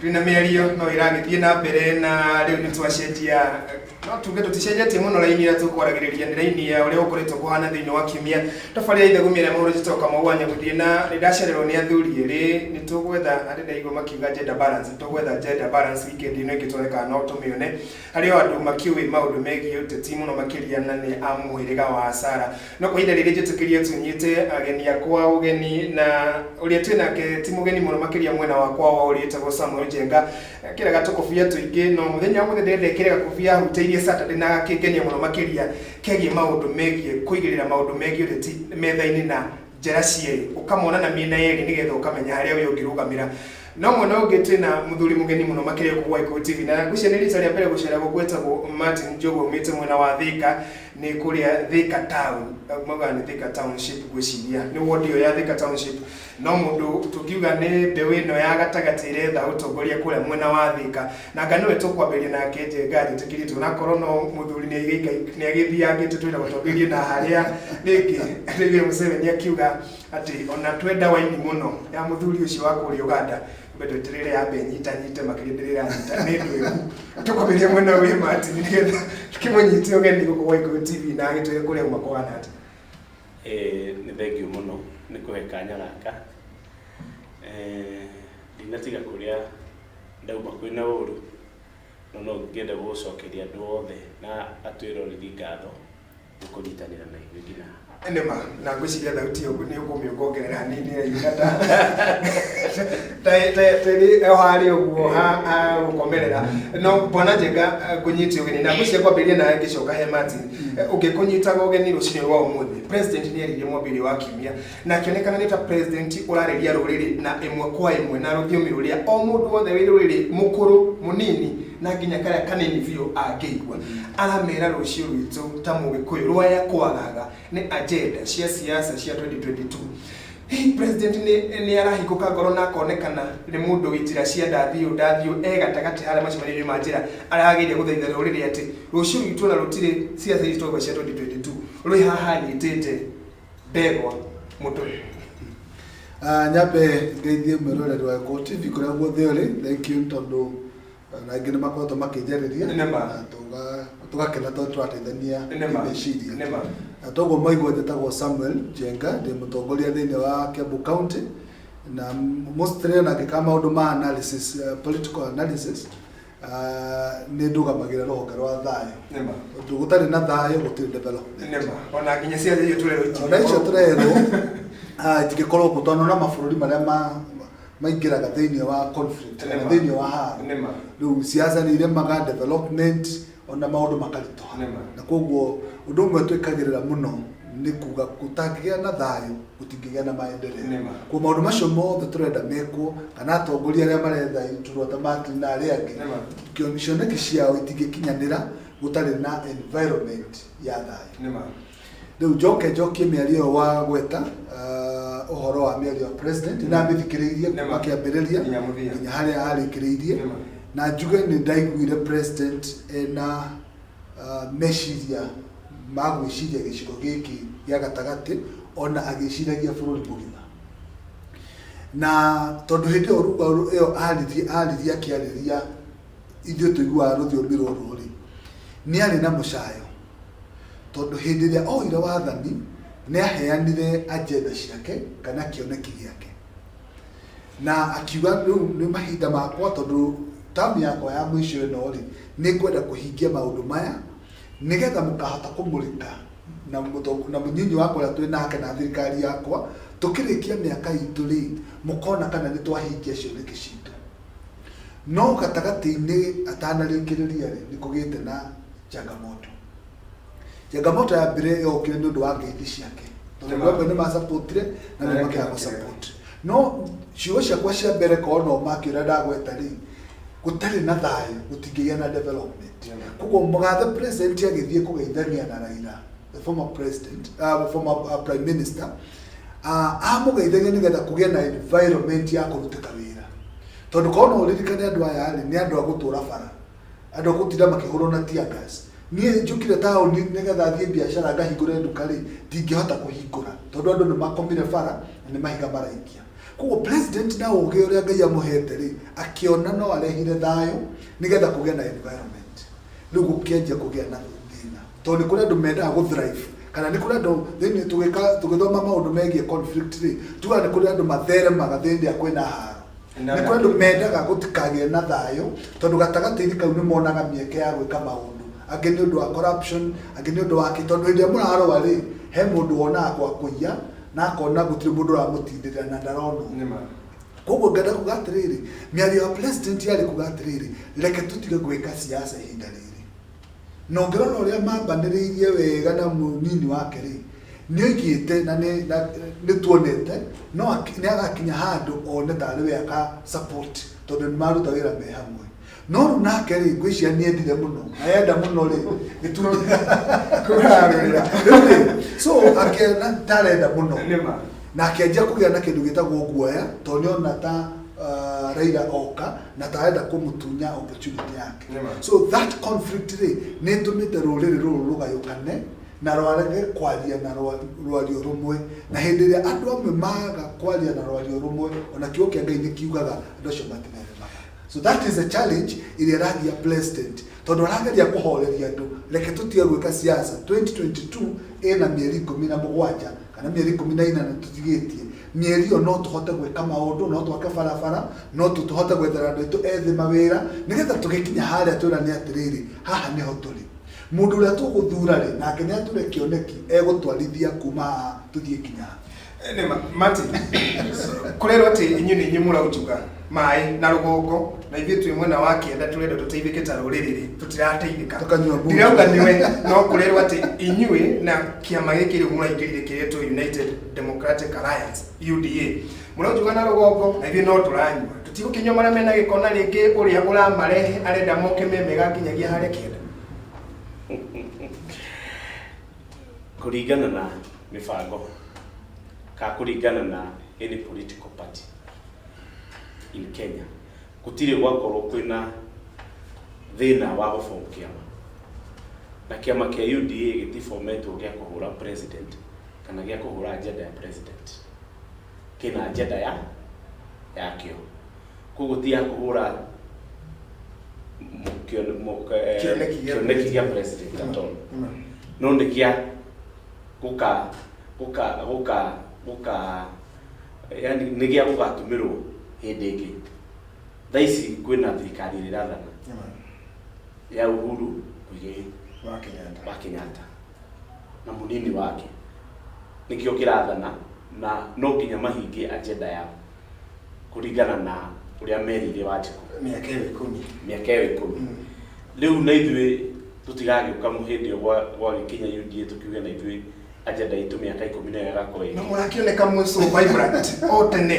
Twĩna mĩario no ĩragĩthiĩ na mbere, na rĩu nĩ twacenjia, no tuge tũticenjetie mũno raini ĩrĩa tũkwaragĩrĩria, nĩ raini ya ũrĩa ũkoretwo kũhana thĩinĩ wa kiumia. Tabarĩra ithegumia rĩa mohoro, njĩtagwo Kamau wa Nyagũthiĩ, na nĩ ndacererwo nĩ athuri erĩ. Nĩ tũgwetha arĩ ndaigua makiuga gender balance, nĩ tũgwetha gender balance weekend ĩno ĩngĩ, tuone kana no tũmĩone. Harĩ o andũ makĩũĩ maũndũ megiĩ ũteti mũno makĩria, na nĩ a mũhĩrĩga wa Sara. No kwa ihinda rĩrĩ njĩtĩkĩrie tũnyite ageni akwa ũgeni, na ũrĩa twĩ nake ti mũgeni mũno makĩria mwena wakwa wa ũrĩa, ĩtagwo Samuel Njenga. Ekĩraga tũkobia tũingĩ, no mũthenya wa mũthenya ndĩrenda ĩkĩre gakobia ahutĩirie Saturday na gakĩngenia mũno makĩria, kegiĩ maũndũ megiĩ kũigĩrĩra maũndũ megiĩ ũteti metha-inĩ na njĩra cierĩ, ũkamona na mĩena yerĩ nĩgetha ũkamenya harĩa we ũngĩrũgamĩra. No mwena ũngĩ twĩna mũthuri mũgeni mũno makĩria gũkũ gwa Gĩkũyũ TV, na ngwĩciria nĩ rita rĩa mbere gũcera gũkũ, etagwo Martin Njogu, aumĩte mwena wa Thika, nĩ kũrĩa Thika Town, maugaga nĩ Thika Township, ngwĩciria nĩ ward ĩyo ya Thika Township. No mũndũ tũngiuga nĩ mbeũ ĩno ya gatagatĩ ĩretha ũtongoria kũrĩa mwena wa Thika, na anga nĩwe tũkwambĩrĩria nake. Njenga, njĩtĩkĩrie onakorwo no mũthuri nĩ agĩthiangĩte, twĩragwo twambĩrĩrie na harĩa rĩngĩ rĩrĩa Museveni akiuga atĩ ona twenda waini mũno ya mũthuri ũcio wa kũrĩa Uganda, mbe tweterere yambe nyitanyite makĩria. Ndĩrĩranyita nĩ ndwĩku. Tũkwambĩrĩria mwena wĩ Martin nĩgetha tũkĩmũnyite ũgeni gũkũ gwa Gĩkũyũ TV na agĩtwĩre kũrĩa uma kũhana atĩa. Nĩ thengiũ mũno nĩ kũhe kanya gaka. Ndinatiga kũrĩa ndauma kwĩna ũru, no no ngĩenda gũcokeria andũ othe na atwĩroreri ngatho nĩ kũnyitanĩra na ithuĩ nginya haha. Nĩma, na ngwĩciria thauti ĩyo nĩ ũkũmĩongongerera hanini ĩraiguĩka ta ĩrĩ o harĩa ũguo ha gũkomerera. No bwana Njenga, ngũnyite ũgeni na ngwĩciria kwambĩrĩria nawe ngĩcoka he Martin. Ũngĩkũnyitaga ũgeni rũcinĩ rwa ũmũthĩ, president nĩ eririe mwambĩrĩrio wa kiumia na akĩonekana nĩ ta president ũrarĩria rũrĩrĩ na ĩmwe kwa ĩmwe na rũthiomi rũrĩa o mũndũ wothe wĩ rũrĩrĩ, mũkũrũ, mũnini na nginya karĩa kanini biũ angĩigua. Aramera rũciũ rwitũ ta mũgĩkũyũ rwaya kwagaga nĩ agenda cia siasa cia 2022. Hihi president nĩ arahingũka ngoro na akonekana nĩ mũndũ wĩ njĩra cia ndathiũ ndathiũ e gatagatĩ harĩa macemanio-inĩ ma njĩra arageria gũthaitha rũrĩrĩ atĩ rũciũ rwitũ na rũtirĩ siasa ici twaigua cia 2022, rwĩ haha nyitĩte ndegwa mũtwe? Nyambe ngeithie mwĩroreri wa Gĩkũyũ TV kũrĩa guothe ũrĩ. Thank you tondũ na angĩ nĩ makoretwo makĩnjarĩria Nĩma. na tũgakena tondũ tũrateithania Nĩma. meciria. Nĩma. Na toguo maigua, njĩtagwo Samuel Njenga, ndĩ mũtongoria thĩinĩ wa Kiambu County, na mostly ona ngĩka maũndũ ma analysis, political analysis, nĩ ndũgamagĩra rũhonge rwa thayũ, Nĩma. tondũ gũtarĩ na thayũ gũtirĩ development. Nĩma, ona nginya ciathĩ icio tũrerwo. Ona icio tũrerwo itingĩkorwo kuo, tondũ ona mabũrũri marĩa maingĩraga thĩinĩ wa conflict kana Nĩma. thĩinĩ wa haro, Nĩma. rĩu siasa nĩ iremaga development, ona maũndũ makaritũha. Nĩma. Na koguo ũndũ ũmwe twĩkagĩrĩra mũno nĩ kuga gũtangĩgĩa na thayũ gũtingĩgĩa na maendeleo. Nĩma. Kwa maũndũ macio mothe tũrenda mekwo, kana atongoria arĩa maretha iturwa ta Martin na arĩa angĩ, Nĩma. Cioneki ciao itingĩkinyanĩra gũtarĩ na environment ya thayũ. Nĩma. Rĩu njoke njokie mĩario ĩyo wa gweta, ũhoro wa mĩario ya president, nĩ ndamĩthikĩrĩirie kuma Nĩma. kĩambĩrĩria Nginya mũthia. nginya harĩa arĩkĩrĩirie. Nĩma. Na njuge nĩ ndaiguire president ena meciria ma gwĩciria gĩcigo gĩkĩ gĩa gatagatĩ, ona agĩciragia bũrũri mũgima, na tondũ hĩndĩ ĩyo ruga ĩyo aririe akĩarĩria ithuĩ tũiguaga rũthiomi rũrũ rĩ, nĩ arĩ na mũcayo, tondũ hĩndĩ ĩrĩa oire wathani nĩ aheanire agenda ciake kana kĩoneki gĩake, na akiuga rĩu nĩ mahinda makwa, tondũ tamu yakwa ya mũico ĩno rĩ, nĩ ngwenda kũhingia maũndũ maya nĩgetha mũkahota kũmũrĩka na mũnyinyi wakwa ũrĩa twĩ nake na thirikari yakwa. Tũkĩrĩkia mĩaka itũ rĩ, mũkona kana nĩ twahingia cioneki citũ. No gatagatĩ-inĩ atanarĩkĩrĩria rĩ, nĩ kũgĩte na changamoto. Changamoto ya mbere yokire nĩ ũndũ wa ngeithi ciake, tondũ andũ amwe nĩ macapotire na amwe makĩaga gũsupport. No ciugo ciakwa cia mbere, korwo no makĩũria ndagweta rĩ, gũtarĩ na thayũ gũtingĩgĩa na development. Koguo mũgathe president agĩthiĩ kũgeithania na Raila, the former president, former prime minister, amũgeithagia nĩgetha kũgĩe na environment ya kũrutĩka wĩra, tondũ korwo no ũririkane andũ aya rĩ, nĩ andũ a gũtũra bara, andũ a gũtinda makĩhũrwo na tear gas. Niĩ njũkire taũni nĩgetha thiĩ biacara ngahingũre nduka rĩ, ndingĩhota kũhingũra tondũ andũ nĩ makomire bara na nĩ mahiga maraikia. Koguo president na ũgĩ ũrĩa Ngai amũhete rĩ, akĩona no arehire thayũ nĩgetha kũgĩe na environment. Rĩu gũkĩanjia kũgĩa na thĩna tondũ nĩ kũrĩ andũ mendaga gũ thrive kana nĩ kũrĩ andũ thĩinĩ tũgĩka tũgĩthoma maũndũ megiĩ conflict rĩ, tugaga nĩ kũrĩ andũ matheremaga thĩinĩ ĩrĩa kwĩna haro. Nĩ kũrĩ andũ mendaga gũtikagĩe na thayũ tondũ gatagatĩ-inĩ kau nĩ monaga mĩeke ya gwĩka maũndũ. Angĩ nĩ ũndũ wa corruption, angĩ nĩ ũndũ wa kĩ, tondũ hĩndĩ ĩrĩa mũrarũa rĩ, he mũndũ wonaga gwa kũiya na akona gũtirĩ mũndũ ũramũtindĩrĩra na ndaronwo. Koguo ngenda kuga atĩrĩrĩ, mĩario ya president yarĩ kuga atĩrĩrĩ, reke tũtige gwĩka siasa ihinda rĩrĩ. Na ũngĩrora ũrĩa mambanĩrĩirie wega na mũnini wake rĩ, nĩ oigĩte na nĩ tuonete no nĩ agakinya handũ one tarĩ we aka support tondũ nĩ maruta wĩra me hamwe. No rĩu nake rĩ, ngwĩciria nĩ endire mũno, na enda mũno rĩ, gĩtunda rĩu rĩ, so akĩona tarenda mũno na akĩanjia kũgĩa na kĩndũ gĩtagwo guoya tondũ nĩ ona ta Raila oka na tarenda kũmũtunya opportunity yake. So that conflict rĩ, nĩ ĩtũmĩte rũrĩrĩ rũrũ rũgayũkane na rwarege kwaria na rwario rũmwe, na hĩndĩ ĩrĩa andũ amwe maga kwaria na rwario rũmwe, ona kiugo kĩa Ngai nĩ kiugaga andũ acio matitheremaga. So that is a challenge ĩrĩa ĩragia president tondũ arageria kũhoreria andũ, reke tũtige gwĩka siasa. 2022 ĩna mĩeri 17 kana mĩeri 18 tũtigĩtie. Mĩeri ĩyo no tũhote gwĩka maũndũ, no twake barabara, no tũhote gwethera andũ aitũ ethĩ mawĩra, nĩgetha tũgĩkinya harĩa twĩrane atĩrĩrĩ, haha nĩho tũrĩ. Mũndũ ũrĩa tũgũthura rĩ, nake nĩ atũre kĩoneki egũtwarithia kuma haha tũthiĩ nginya haha. Nĩ Martin, kũrerwo atĩ inyuĩ nĩ inyuĩ mũraunjuga maĩ na rũgongo na ithuĩ twĩ mwena wa kĩanda tũrenda tũteithĩke ta rũrĩrĩ rĩ, tũtirateithĩka. Tũkanyua mbu. Ndirauga nĩwe, no kũrerwo atĩ inyuĩ na kĩama gĩkĩ rĩu mũraingĩrire kĩretwo United Democratic Alliance UDA, mũraunjuga na rũgongo na ithuĩ no tũranyua. Tũtigũkĩnyua marĩa mena gĩko na rĩngĩ ũrĩa ũramarehe arenda moke me mega nginyagia harĩa kĩanda. Kũringana na mĩbango ka kũringana na any political party in Kenya, gũtirĩ gwakorwo kwĩna thĩna wa gũform kĩama, na kĩama kĩa UDA gĩtiformetwo gĩa kũhũra president kana gĩa kũhũra agenda ya president. Kĩna agenda ya yakĩo, koguo ti ya kũhũra Kĩoneki gĩa kĩoneki gĩa president at all, no nĩ kĩa gũka gũka gũka gũka yani nĩ gĩa gũgatũmĩrwo hĩndĩ ĩngĩ. Thaa ici kwĩna thirikari ĩrĩa ĩrathana ya Uhuru Muigai wa Kenyatta. Wa Kenyatta na mũnini wake nĩkĩo kĩrathana, na no nginya mahingie agenda yao kũringana na ũrĩa merĩire Wanjikũ mĩaka ĩyo 10. Mĩaka ĩyo 10. Rĩu na ithuĩ tũtigagĩũka hĩndĩ ĩyo gwagĩkinya UDA tũkiuge na ithuĩ agenda itũ mĩaka 10 nayo ĩgakorwo Na ĩngĩ. Mũrakĩoneka mwĩ so vibrant o tene,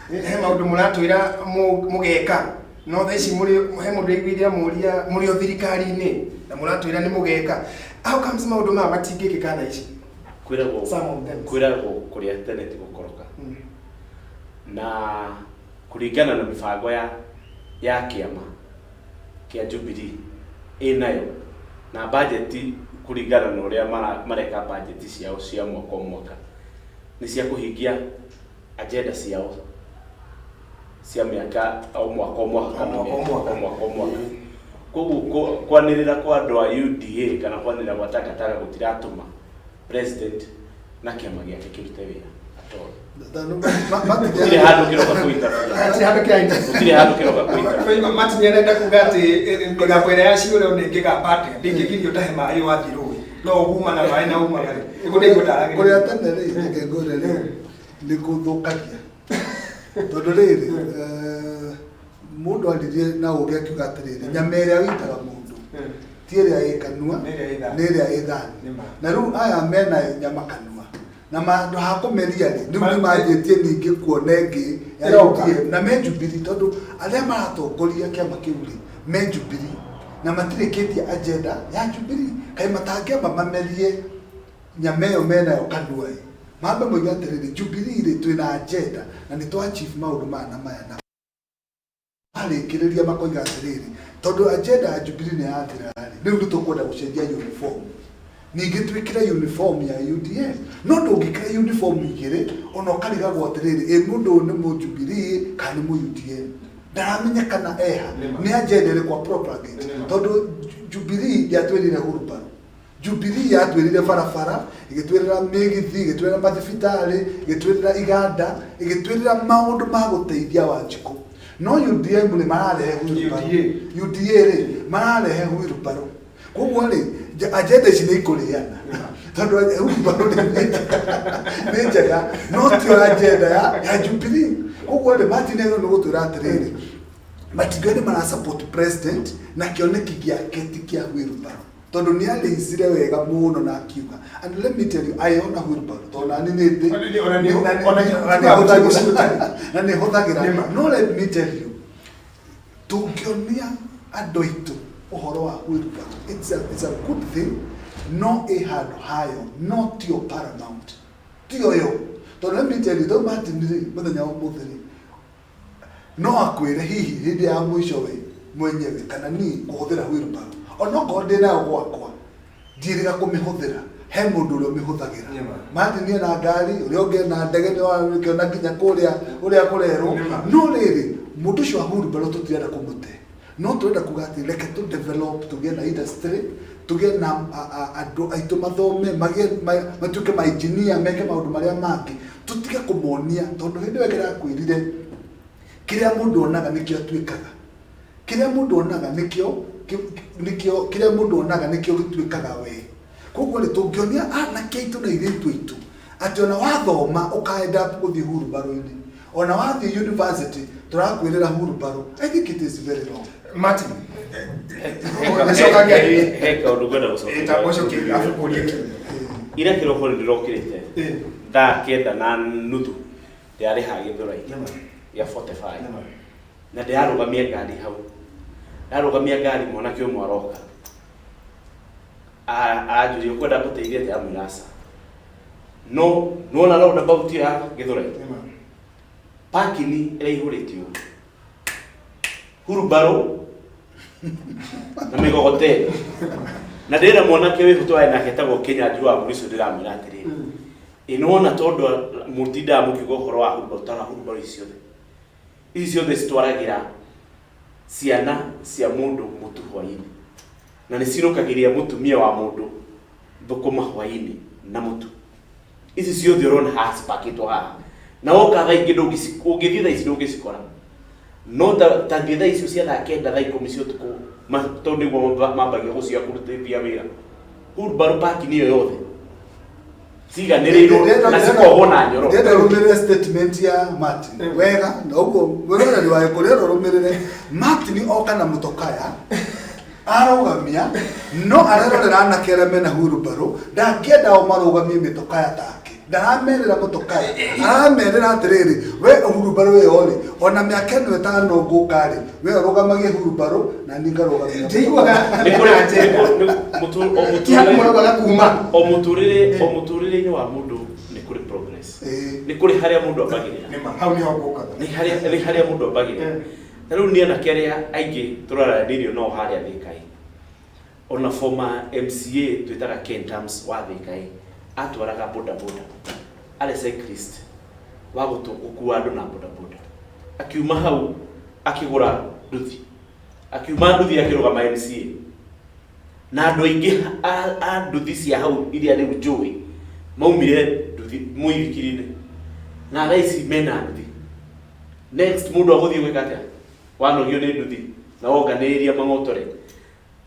he maũndũ mũratwĩra mũgeka, no thaa ici mũrĩ he mũndũ aiguire amũria mũrĩ o thirikari-inĩ na mũratwĩra nĩ mũgeka. How comes maũndũ maya matingĩkĩka thaa ici? Kwĩragwo Some of them. Kwĩragwo kũrĩa tene ti gũkoroka, na kũringana na mĩbango ya kĩama kĩa Jubilee ĩnayo na bajeti, kũringana na ũrĩa mareka bajeti ciao cia mwaka o mwaka, nĩ cia kũhingia agenda ciao cia mĩaka o mwaka o mwaka kana O mwaka o mwaka. O mwaka o mwaka. Koguo kwanĩrĩra kwa andũ a UDA kana kwanĩrĩra gwa takataka gũtiratũma president na kĩama gĩake kĩrute wĩra at all. Gũtirĩ handũ kĩroka kũinterfere. Hatirĩ handũ kĩra Gũtirĩ handũ kĩroka kũinterfere. Martin nĩarenda kuga atĩ mĩgambo ĩrĩa ya ciũrĩo nĩ ĩngĩgamba atĩa, ndĩngĩgirio ũtahe maĩ wathiĩ rũĩ, no ũguma na maĩ na umagare nĩguo ndaigua ndaragĩrĩria. Kũrĩa tene rĩ, reke ngwĩre rĩ, nĩ gũthũkagia tondũ rĩrĩ, mũndũ aririe na ũgĩ akiuga atĩrĩrĩ, nyama ĩrĩa wĩitaga mũndũ ti ĩrĩa ĩ kanua, Nĩ ĩrĩa ĩ thani. Nĩ ĩrĩa ĩ thani. Nĩ ma. Na rĩu aya mena nyama kanua na handũ ha kũmeria rĩ, rĩu nĩ manjĩtie ningĩ kuona ĩngĩ ya Ĩroka. UDA na me Jubilee, tondũ arĩa maratongoria kĩama kĩu rĩ, me Jubilee na matirĩkĩtie agenda ya Jubilee. Kaĩ matangĩamba mamerie nyama ĩyo menayo kanua ĩ, mambe moige atĩrĩrĩ, Jubilee rĩ, twĩna agenda na nĩ twa achieve maũndũ maya na maya na Marĩkĩrĩria makoiga atĩrĩrĩ, tondũ agenda ya Jubilee nĩ yathira-rĩ, rĩu nĩ tũkwenda gũcenjia uniform, ningĩ twĩkĩre uniform ya UDA. No ndũngĩkĩra uniform igĩrĩ, ona ũkarigagwo atĩrĩrĩ, ĩ mũndũ ũyũ nĩ mũ Jubilee kana nĩ mũ UDA, ndaramenyekana eha. Nĩma. Nĩ agenda ĩrĩkũ a propagate? Nĩma. Tondũ Jubilee yatwĩrire hurubaro, Jubilee yatwĩrire barabara, ĩgĩtwĩrĩra mĩgithi, ĩgĩtwĩrĩra mathibitarĩ, ĩgĩtwĩrĩra iganda, ĩgĩtwĩrĩra maũndũ ma gũteithia Wanjikũ. No UDM rĩ, mararehe wheelbarrow. UDA. UDA rĩ, mararehe wheelbarrow. Koguo rĩ, agenda ici nĩ ikũrĩana, tondũ wheelbarrow nĩ njega, no tio agenda ya Jubilee. Koguo rĩ, Martin nĩ gũtwĩra atĩrĩrĩ, matingiuga nĩ mara support president na kĩoneki gĩake ti kĩa wheelbarrow, tondũ nĩ arĩicire wega mũno na akiuga, and let me tell you, I own a wheelbarrow, tondũ nani nĩ ndĩ na nĩ hũthagĩra. Nĩma. No let me tell you, tũngĩonia andũ aitũ ũhoro wa wheelbarrow, it's a good thing, no ĩ handũ hayo, no tio paramount, tiyo yo. Tondũ let me tell you, tondũ Martin rĩ, mũthenya wa ũmũthĩ rĩ, no akwĩre hihi hĩndĩ ya mũico we mwenyewe kana niĩ kũhũthĩra wheelbarrow, onokorwo ndĩ nayo gwakwa, ndiĩrĩga kũmĩhũthĩra. He mũndũ ũrĩa ũmĩhũthagĩra. Nĩma. Martin ena ngari, ũrĩa ũngĩ ena ndege, nĩ wakĩona nginya kũrĩa ũrĩa kũrerwo. Nĩma. No rĩrĩ, mũndũ ũcio wa wheelbarrow tũtirenda kũmũte, no tũrenda kuga atĩ reke tũ develop, tũgĩe na industry, tũgĩe na andũ aitũ mathome, magĩe matuĩke ma engineer, meke maũndũ marĩa mangĩ, tũtige kũmonia. Tondũ hĩndĩ ĩyo ĩngĩ kĩrĩa mũndũ onaga nĩkĩo atuĩkaga, kĩrĩa mũndũ onaga nĩkĩo nĩkĩo kĩrĩa mũndũ onaga nĩkĩo gĩtuĩkaga we. Koguo rĩ, tũngĩonia anake aitũ na airĩtu aitũ atĩ ona wathoma ũkaenda gũthiĩ hurumbarũ-inĩ, ona wathiĩ university tũrakwĩrĩra hurumbarũ, I think it is very wrong. Martin, Nĩcokagia. He kaũndũ ngwenda gũcokia. Ĩta ũcokie afu kũrie kĩũria. Ira kĩroko nĩ ndĩrokĩrĩte 9:30, ndĩrarĩha Gĩthũrai Nĩma. gĩa 45 Nĩma. na ndĩrarũgamia ngari hau. Ndarũgamia ngari, mwanake ũmwe aroka, aranjũria, "Ũkwenda ngũteithie atĩa?" Amwĩra, "Aca." No nĩwona roundabout ĩyo ya Gĩthũrai, Nĩma. parking ĩraihũrĩte ũguo hurumbarũ na mĩgogoteni, na ndĩra mwanake wĩ twarĩ nake etagwo Kenya Njui wa Mũrico, ndĩramwĩra atĩrĩrĩ, ĩ nĩwona tondũ mũtindaga mũkiuga ũhoro wa hurumbarũ, tara hurumbarũ ici ciothe, ici ciothe citwaragĩra ciana cia mũndũ mũtu hwainĩ, na nĩ cirũkagĩria mũtumia wa mũndũ thũkũma hwainĩ na mũtu. Ici ciothe ũrona haha cipakĩtwo haha, na woka thaa ingĩ ũngĩthiĩ thaa ici ndũngĩcikora, no ta thiĩ thaa icio cia 9:00, 10:00 cia ũtukũ, tondũ nĩguo mambagia gũcioya kũrutithia wĩra. Hurumbarũ parking ĩyo yothe ciganĩrĩirwo na cikohwo na nyoro. Ndĩrenda ũrũmĩrĩre statement ya Martin wega, na ũguo mwĩroreri wa kũrĩa ũrũmĩrĩre Martin oka na mũtokaya arũgamia, no arerorera anake arĩa mena hurumbarũ, ndangĩenda o marũgamie mĩtokaya take. Ndaramerĩra mũtokaya, aramerĩra atĩrĩrĩ, we hurumbarũ ĩyo rĩ, ona mĩaka ĩno 5 ngũka rĩ, we ũrũgamagie hurumbarũ na niĩ ngarũgamia. Ndĩiguaga Nĩ kũrĩ nĩ kũ- o Ti handũ mũtũrĩre mũraugaga kuma. O mũtũrĩre-inĩ wa mũndũ nĩ kũrĩ progress. Nĩ kũrĩ harĩa mũndũ ambagĩrĩra. Nĩma, hau nĩho ngũkaga. Nĩ harĩa mũndũ ambagĩrĩra. Ta rĩu niĩ anake arĩa aingĩ tũraranĩrio nao harĩa Thika ĩ, ona former MCA twĩtaga Ken Tams wa Thika ĩ, atwaraga boda boda, arĩ cyclist wa gũkua andũ na boda boda. Akiuma hau akĩgũra nduthi, akiuma nduthi akĩrũgama MCA, na andũ aingĩ a nduthi cia hau iria rĩu njũĩ maumire nduthi mũithikiri-inĩ, na thaa ici mena nduthi. Next mũndũ agũthiĩ gwĩka atĩa? Wanogio nĩ nduthi na wonganĩrĩria mang'otore,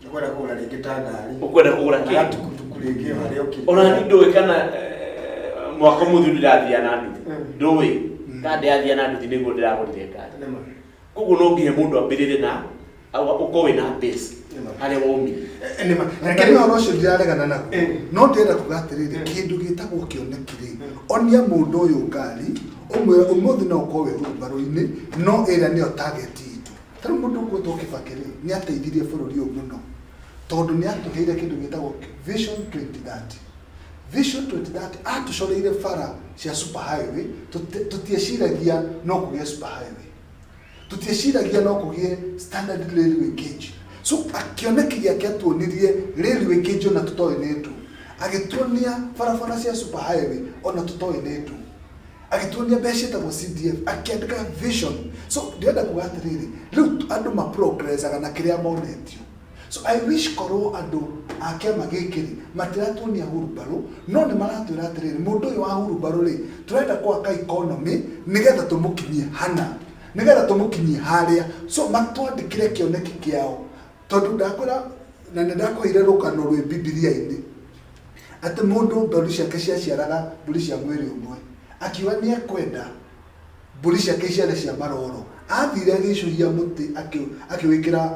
Ũkwenda kũgũra rĩngĩ ta ngari. Ũkwenda kũgũra kĩ? Kana tukutuku rĩngĩ harĩa ũkĩrĩ. Ona ni ndũĩ kana mwaka mũthiru ndĩrathia na nduthi. Ndũĩ kana ndĩrathia na nduthi nĩguo ndĩragũrire ngari. Nĩma. Koguo no nginya mũndũ ambĩrĩre na ũkorwo wĩna base Nĩma. harĩa waumire. Nĩma. Reke nĩ ũhoro ũcio ndiraregana naguo, no ndĩrenda kuga atĩrĩrĩ, kĩndũ gĩtagwo kĩoneki rĩ, onia mũndũ ũyũ ngari, ũmwĩre ũmũthĩ no ũkorwo wĩ hurumbarũ-inĩ, no ĩrĩa nĩyo target itũ. Ta rĩu mũndũ ũgwĩtwo Kibaki rĩ, nĩ ateithirie bũrũri ũyũ mũno, tondũ nĩ atũheire kĩndũ gĩtagwo Vision 2030. Vision 2030 atũcoreire bara cia super highway, tũtieciragia no kũgĩe super highway. Tũtieciragia no kũgĩe standard railway gauge. So kĩoneki gĩake atuonirie railway gauge ona tũtoĩ nĩ ndũ, agĩtuonia barabara cia super highway ona tũtoĩ nĩ ndũ, agĩtuonia mbeca ciĩtagwo CDF, akĩandĩka vision. So ndĩrenda kuga atĩrĩrĩ, rĩu andũ maprogresaga na kĩrĩa monetio. So I wish korwo andũ a kĩama gĩkĩ rĩ matiratuonia hurumbarũ, no nĩ maratwĩra atĩrĩrĩ, mũndũ ũyũ wa hurumbarũ rĩ, tũrenda gwaka economy nĩgetha tũmũkinyie hana, nĩgetha tũmũkinyie harĩa. So matwandĩkĩre kĩoneki kĩao, tondũ ndakwĩra na nĩ ndakũheire rũgano rwĩ Bibilia-inĩ atĩ mũndũ mbũri ciake ciaciaraga mbũri cia mwĩrĩ ũmwe, akiuga nĩ ekwenda mbũri ciake iciare cia maroro. Athire agĩcũhia mũtĩ akĩwĩkĩra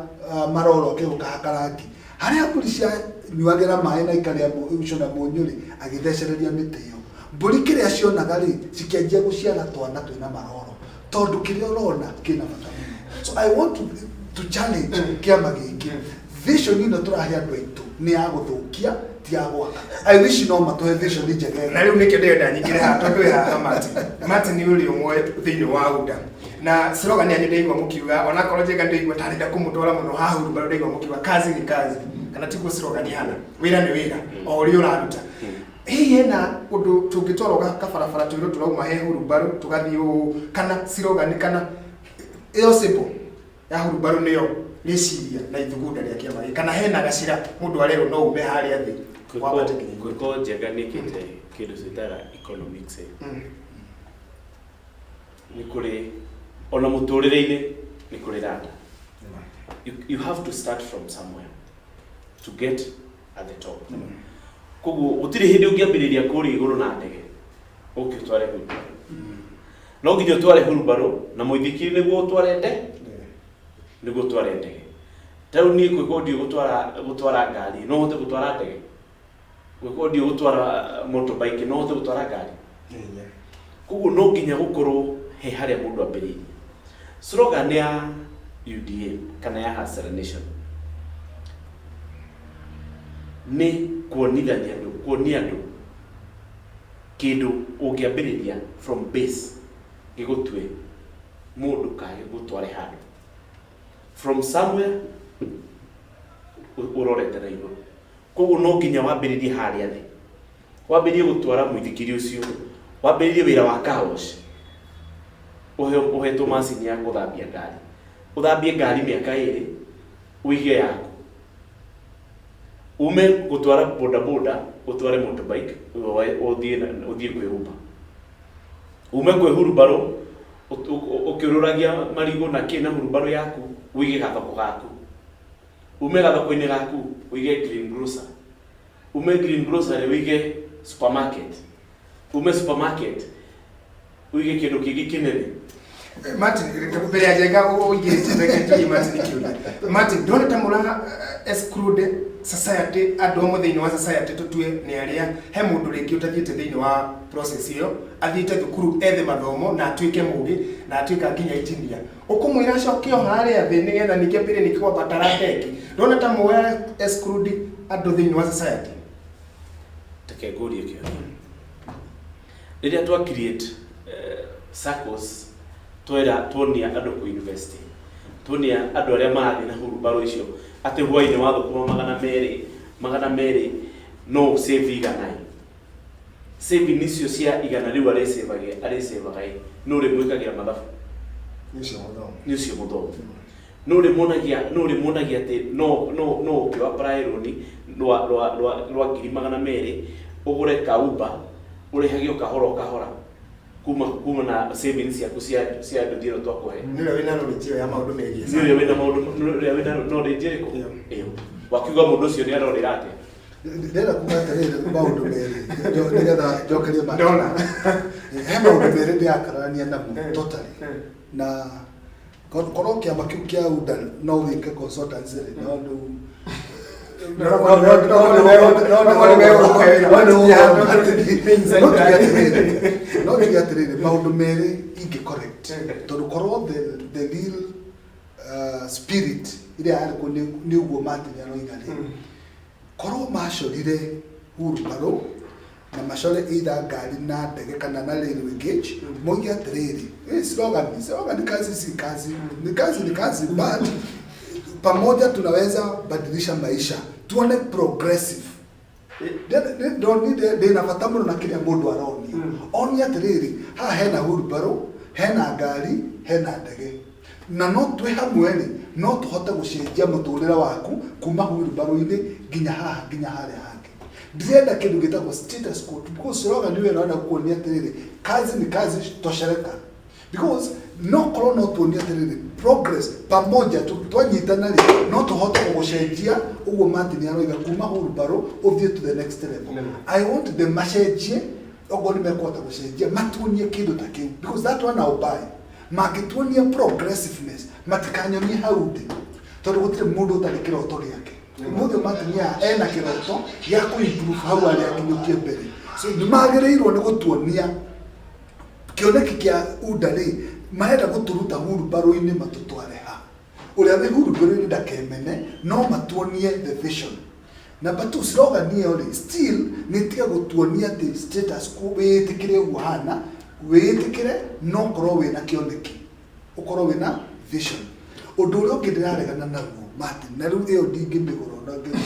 maroro, akĩũkahaka rangi harĩa mbũri cianyuagĩra maĩ na ikarĩa cũna mũnyũ rĩ, agĩthecereria mĩtĩ ĩyo. Mbũri kĩrĩa cionaga rĩ, cikĩanjia gũciara twana twĩna maroro, tondũ kĩrĩa ũrona kĩna bata mũno. So I want to challenge kĩama gĩkĩ, vision ĩno tũrahe andũ aitũ nĩ ya gũthũkia, ti ya gwaka. I wish no matũhe vision njegega. Na rĩu nĩkĩo ndĩrenda nyingĩre haha, tondũ wĩ haha Martin. Martin nĩ ũrĩ ũmwe thĩinĩ wa UDA na slogan yanyu ndaigua mũkiuga, onakorwo Njenga ndaigua tarenda kũmũtwara mũno haha hurumbarũ, ndaigua mũkiuga kazi ni kazi, kana tiguo slogan ihana? Wĩra nĩ wĩra o ũrĩa ũraruta. Hihi hena ũndũ tũngĩtwarwo kabarabara twĩrwo tũrauma he hurumbarũ tũgathiĩ ũũ, kana slogan kana ĩyo simple ya hurumbarũ nĩyo rĩciria na ithugunda rĩa kĩama gĩkĩ, kana hena gacĩra mũndũ arerwo no ume harĩa thĩ wambate nginya igũrũ? Gwĩko Njenga nĩkĩte kĩndũ twĩtaga economics. Nĩ kũrĩ ona mũtũrĩre-inĩ nĩ kũrĩ randa. You have to start from somewhere to get at the top. Koguo gũtirĩ hĩndĩ ũngĩambĩrĩria kũrĩa igũrũ na ndege ũke ũtware hurumbarũ. No nginya ũtware hurumbarũ na mũithikiri nĩguo ũtware nde nĩguo ũtware ndege. Ta rĩu niĩ gwĩko ndiũĩ gũtwara ngari, no hote gũtwara ndege? Gwĩko ndiũĩ gũtwara motorbike, no hote gũtwara ngari? Koguo no nginya gũkorwo he harĩa mũndũ ambĩrĩirie. Slogan ya UDA kana ya Hustler Nation nĩ kuonithania andũ, kuonia andũ kĩndũ ũngĩambĩrĩria from base gĩgũtue mũndũ kana gĩgũtware handũ from somewhere ũrorete na igũrũ. Koguo no nginya wambĩrĩrie harĩa thĩ, wambĩrĩrie gũtwara mũithikiri ũcio, wambĩrĩrie wĩra wa car wash, ũhetwo macini ya gũthambia ngari, ũthambie ngari mĩaka 2, ũige yaku, ume gũtwara boda boda ũtware motorbike, ũthiĩ kwĩ Uber, ume kwĩ hurumbarũ ũkĩũrũragia marigũ na kĩ na hurumbarũ yaku, ũige gathoko gaku, ume gathoko-inĩ gaku ũige green grocer, ume green grocery ũige supermarket, ume supermarket ũige kĩndũ kĩngĩ kĩnene. Martin, mbere ya Njenga ũingĩrĩte, reke njũrie Martin kĩũria. Martin, ndona ta mũra exclude society, andũ amwe thĩinĩ wa society tũtue nĩ arĩa he mũndũ rĩngĩ ũtathiĩte thĩinĩ wa process ĩyo, athiĩte thukuru ethe mathomo na atuĩke mũgĩ na atuĩka nginya engineer, ũkũmwĩra acoke o harĩa thĩ nĩgetha ningĩ ambĩrĩrie ningĩ kwambatara ndenge? Ndona ta mũra exclude andũ thĩinĩ wa society. Reke ngũrie kĩũria. Rĩrĩa twa create SACCOs, twera tuonia andũ kũ invest, tuonia andũ arĩa marathiĩ na hurumbarũ icio atĩ hwainĩ wa thũkũma 200, 200 no save 100. Saving icio cia 100 rĩu arĩsavaga ĩ, nũ ũrĩmwĩkagĩra mathabu? Nĩ ũcio mũthomu. Nĩ ũcio mũthomu. Nũ ũrĩmuonagia atĩ no ũkĩ apply rũni rwa 200,000 ũgũre ka Uber, ũrĩhage o kahora o kahora kuma na savings ciaku cia nduthi ĩno twakũhe. Nĩ ũrĩa wĩna knowledge ĩyo ya maũndũ megiĩ. Nĩ ũrĩa wĩna maũndũ, nĩ ũrĩa wĩna knowledge ĩrĩkũ? Ĩyo. Ĩyo wakiuga mũndũ ũcio nĩ arorĩra atĩa? Ndĩrenda kuga atĩrĩrĩ, maũndũ merĩ nĩgetha njokerie Martin. Ndona. He maũndũ merĩ ndĩrakararania namo totally, na korwo kĩama kĩu kĩa UDA no gĩke consultancy rĩ, no rĩu no tuge atĩrĩrĩ, maũndũ merĩ ingĩ correct, tondũ korwo the real spirit ĩrĩa yarĩ kuo nĩ ũguo Martin aroiga rĩ, korwo macorire hurumbarũ. Na macore either ngari na ndege kana na railway gauge, moige atĩrĩrĩ, slogan, slogan, kazi si kazi, ni kazi, ni kazi, but pamoja tunaweza badilisha maisha. Tuone progressive. Ndonire ndina bata mũno na kĩrĩa mũndũ aronia. Onia atĩrĩrĩ, haha hena wheelbarrow, hena ngari, hena ndege, na no twĩ hamwe rĩ, no tũhote gũcenjia mũtũrĩre waku kuma wheelbarrow-inĩ nginya haha, nginya harĩa hangĩ. Ndĩrenda kĩndũ gĩtagwo status quo, because slogan ĩyo ĩrenda kuonia atĩrĩrĩ, kazi ni kazi, toshereka, because no korwo no tuonie atĩrĩrĩ, progress pamoja, twanyitana rĩ, no tũhote gũgũcenjia ũguo Martin aroiga, kuma wheelbarrow ũthiĩ to the next level. I want them macenjie, okorwo nĩ mekũhota gũcenjia, matuonie kĩndũ ta kĩu, because that one I'll buy. Mangĩtuonia progressiveness, matikanyonie hau ndĩ, tondũ gũtirĩ mũndũ ũtarĩ kĩroto gĩake. Ũmũthĩ Martin ena kĩroto gĩa kũ-improve hau arĩa akinyũkie mbere, so nĩ magĩrĩirwo nĩ gũtuonia kĩoneki kĩa UDA rĩ, marenda gũtũruta wheelbarrow-inĩ matũtware ha. Ũrĩa wĩ wheelbarrow-inĩ ndakemene, no matuonie the vision. Number two, slogan ĩyo rĩ, still nĩ tiga gũtuonia atĩ status quo, wĩĩtĩkĩre ũguo hana, wĩĩtĩkĩre, no korwo wĩna kĩoneki, ũkorwo wĩna vision. Ũndũ ũrĩa ũngĩ ndĩraregana naguo, Martin, na rĩu ĩyo ndingĩmĩgũra ona ngĩgũra,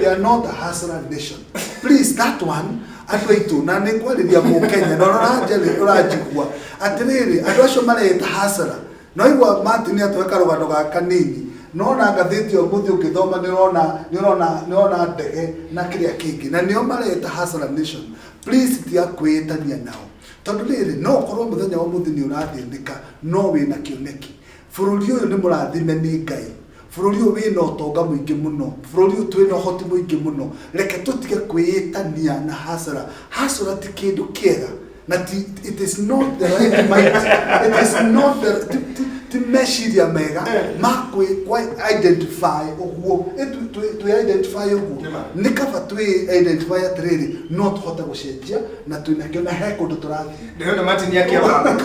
we are not a hustler nation, please. That one, andũ aitũ, na nĩ kwarĩria mũkenya na ũranjarĩ ũranjigua atĩrĩrĩ, andũ acio mareĩta hustler, no igua Martin atũhe karũgano ga kanini, no na ngathĩti ũmũthĩ ũngĩthoma nĩ ũrona ndege na kĩrĩa kĩngĩ, na nĩo mareĩta hustler nation. Please, tiga kwĩĩtania nao, tondũ rĩrĩ, no ũkorwo mũthenya wa ũmũthĩ nĩ ũrathĩnĩka, no wĩna kĩoneki. Bũrũri ũyũ nĩ mũrathime nĩ Ngai. Bũrũri ũyũ wĩna ũtonga mũingĩ mũno. Bũrũri ũyũ twĩna ũhoti mũingĩ mũno. Reke tũtige kwĩĩtania na hasara. Hasara ti kĩndũ kĩega, na ti, it is not the right mind, it is not the ti meciria mega ma kwĩ identify ũguo. Twĩ identify ũguo. Nĩma. Nĩ kaba twĩ identify atĩrĩrĩ, no tũhote gũcenjia na twĩnakĩo na he kũndũ tũrathiĩ. Ndĩrona Martin akĩamba.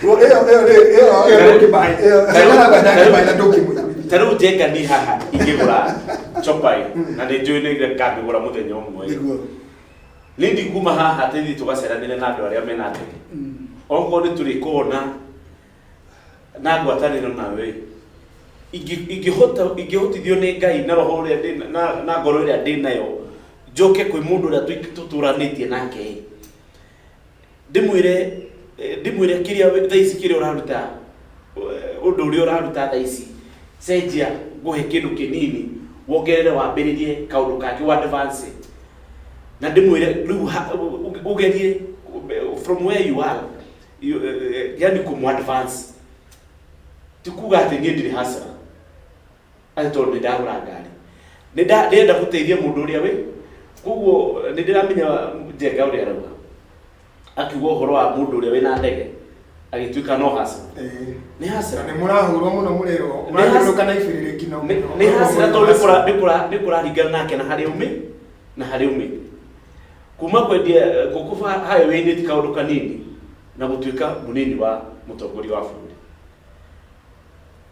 Ĩyo ĩyo Ĩyo ndũngĩbuy. Ĩyo- Njenga ndangĩbuy na ndũngĩmũiguithia. Ta rĩu Njenga, ni haha ingĩgũra chopper na nĩ njũĩ nĩ ngangĩgũra mũthenya ũmwe. Nĩguo. Nĩ ndikuma haha tĩthiĩ tũgaceranĩre na andũ arĩa mena ndege, okorwo nĩ tũrĩkorwo na ngwatanĩro nawe, ingĩhota, ingĩhotithio nĩ Ngai na roho ũrĩa ndĩ na ngoro ĩrĩa ndĩ nayo, njoke kwĩ mũndũ ũrĩa tũtũranĩtie nake, ndĩmwĩre kĩrĩa thaa ici, kĩrĩa ũraruta, ũndũ ũrĩa ũraruta thaa ici, cenjia, ngũhe kĩndũ kĩnini wongerere, wambĩrĩrie kaũndũ kangĩ wa advance, na ndĩmwĩre rĩu ũgerie from where you are, yani kũmũ advance. Ti kuga atĩ niĩ ndirĩ hasara, atĩ tondũ nĩ ndagũra ngari, nĩ ndĩrenda gũteithia mũndũ ũrĩa wĩ koguo. Nĩ ndĩramenya Njenga ũrĩa arauga, akiuga ũhoro wa mũndũ ũrĩa wĩna ndege agĩtuĩka no hasara. Nĩ hasara. Nĩ mũrahũrwo mũno, mũrerwo mũrathiũrũrũka na ibĩrĩrĩki na Nĩ hasara tondũ nĩ kũraringana nake na harĩa umĩ na harĩa umĩ. Kuma kwendia ngũkũ highway-inĩ ti kaũndũ kanini, na gũtuĩka mũnini wa mũtongoria wa bũrũri,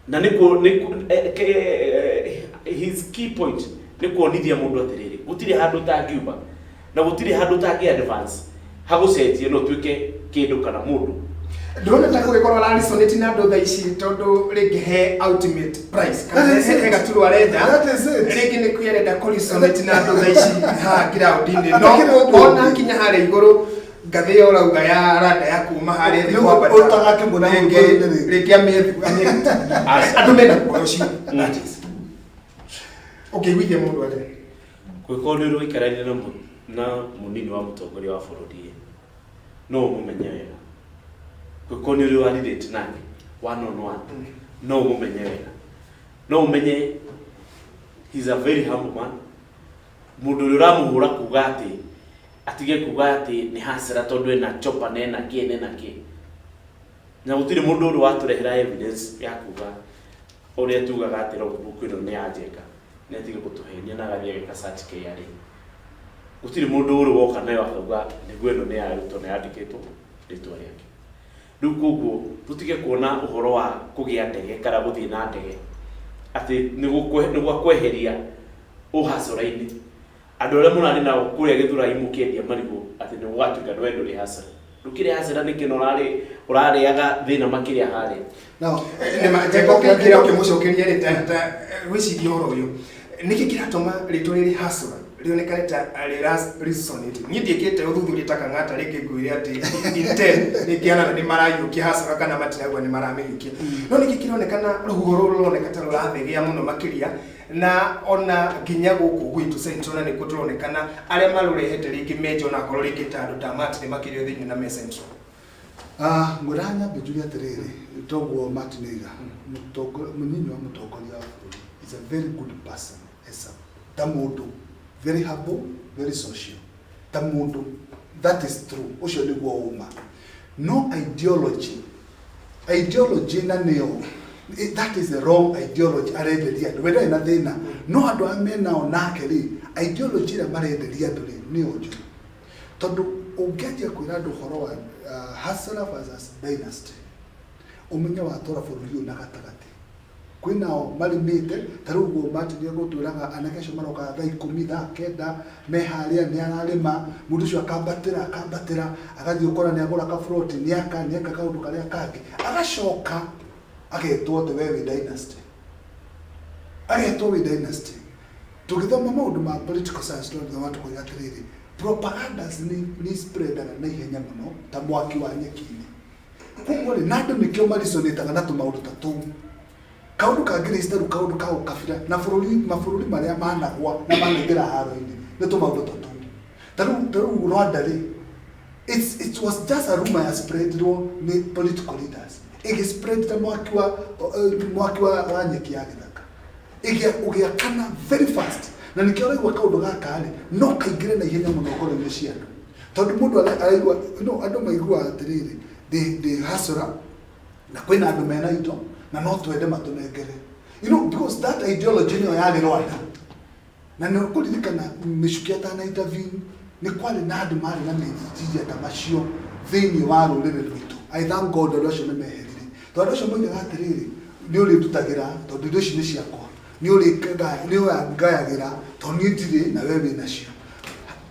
na nĩ kũ nĩ kũ- eh, his key point nĩ kuonithia mũndũ atĩrĩrĩ, gũtirĩ handũ ũtangiuma na gũtirĩ handũ ũtangĩ advance hagũcenjie no ũtuĩke kĩndũ kana mũndũ. Ndĩrona ta kũgĩkorwo araresonate na andũ thaa ici, tondũ rĩngĩ he ultimate price kana That is he it. he gaturwa arenda. That is it. Rĩngĩ nĩ kũrĩa arenda kũresonate na andũ thaa ici haha ground-inĩ, no Hatakĩrĩ ũndũ ona ũngĩ. kinya harĩa igũrũ, ngathĩ ĩyo ũrauga ya randa ya kuma harĩa thĩ Nĩguo kwambata. ũtagakĩmuona Rĩngĩ mũgongo-inĩ rĩ. rĩngĩ Aca. andũ mena guoya ũcio. That is, ũngĩiguithia mũndũ atĩa? Gwĩkorwo nĩ ũrĩ na mũnini wa mũtongoria wa bũrũri ĩ, no ũmũmenye wega. Gwĩkorwo nĩ ũrĩ wa relate nake one on one, no ũmũmenye wega, no ũmenye he's a very humble man. Mũndũ ũrĩa ũramũhũra kuga atĩ atige kuga atĩ nĩ hasara tondũ ena chopper na ena kĩ na ena kĩ, na gũtirĩ mũndũ ũrĩ watũrehera evidence ya kuga ũrĩa tugaga atĩ logbook ĩno nĩ ya Njenga, nĩ atige gũtũhenia na agathiĩ ageka search KRA. Gũtirĩ mũndũ ũrĩ woka nayo akauga nĩguo ĩno nĩ ya Ruto na yandĩkĩtwo rĩtwa rĩake. Rĩu koguo tũtige kuona ũhoro wa kũgĩa ndege kana gũthiĩ na ndege atĩ nĩ gwa kweheria ũhacũra-inĩ. Andũ arĩa mũrarĩ nao kũrĩa Gĩthũrai mũkĩendia marigũ atĩ nĩ gũgatuĩka we ndũrĩ hustler. Ndũkĩrĩ hustler nĩkĩ na ũrarĩaga thĩna makĩria harĩa? Now, Njenga ũkĩingĩra ũkĩmũcokeria rĩ, ta wĩcirie ũhoro ũyũ, nĩkĩ kĩratũma rĩtwa rĩrĩ hustler rĩonekane ta rĩra resonate? Niĩ ndiĩkĩte ũthuthuria ta Kang'ata rĩngĩ ngwĩre atĩ in 10 rĩngĩ ana nĩ maraiyũkia hustler kana matirauga nĩ maramĩiyũkia, no nĩkĩ kĩronekana rũhuho rũrũ rũroneka ta rũrathegea mũno makĩria, na ona nginya gũkũ gwitũ Central, na nĩkuo tũronekana arĩa marũrehete rĩngĩ menja, onakorwo rĩngĩ ta andũ ta Martin makĩrio thĩinĩ na me Central? Ngwĩraga nyambe njuge atĩrĩrĩ, toguo Martin oiga, mũnyinyi wa mũtongoria wa bũrũri is a very good person as a ta mũndũ, very humble, very social, ta mũndũ. That is true, ũcio nĩguo ũma. No ideology na nĩyo that is the wrong ideology arenderia andũ. We ndarĩ na thĩna, no andũ arĩa menao nake rĩ, ideology ĩrĩa marenderia andũ rĩ, nĩyo njũru, tondũ ũngĩanjia kwĩra andũ ũhoro wa hustler versus dynasty, ũmenye watwara bũrũri ũyũ na gatagatĩ. Kwĩnao marĩmĩte ta rĩu ũguo Martin egũtwĩraga, anake acio marokaga thaa 10, thaa 9, me harĩa nĩ ararĩma. Mũndũ ũcio akambatĩra agathiĩ ũkora nĩ agũra kaburoti, nĩ aka kaũndũ karĩa kangĩ, agacoka agetwo atĩ we wĩ dynasty, agetwo wĩ dynasty. Tũgĩthoma maũndũ ma political science, tũrathoma tũkoiga atĩrĩrĩ, propagandas nĩ spreadaga na ihenya mũno ta mwaki wa nyeki-inĩ. Koguo rĩ, na andũ nĩkĩo marisonĩtaga na tũmaũndũ ta tũu, kaũndũ kangĩrĩci ta rĩu kaũndũ ka ũkabira na bũrũri, mabũrũri marĩa managwa na manaingĩra haro-inĩ nĩ tũmaũndũ ta tũu. Ta rĩu Rwanda rĩ, it was just a rumor ya spreadirwo nĩ political leaders, ĩgĩ spread ta mwaki wa nyeki ya gĩthaka, ĩgĩa ũgĩakana very fast. Na nĩkĩo ũraigua kaũndũ gaka rĩ, no kaingĩre na ihenya mũno ngoro-inĩ cia andũ, tondũ mũndũ araigua, no andũ maiguaga atĩrĩrĩ, ndĩ hustler na kwĩna andũ mena indo na no twende matũnengere, because that ideology nĩyo yarĩ Rwanda. Na nĩ ũkũririkana Mĩcuki atana intervene, nĩ kwarĩ na andũ marĩ na meciria ta macio thĩinĩ wa rũrĩrĩ rwitũ. I thank God andũ acio nĩ meherire, tondũ andũ acio moigaga atĩrĩrĩ, nĩ ũrĩndutagĩra tondũ indo ici nĩ ciakwa, nĩ ũrĩngayagĩra tondũ niĩ ndirĩ na we wĩ nacio.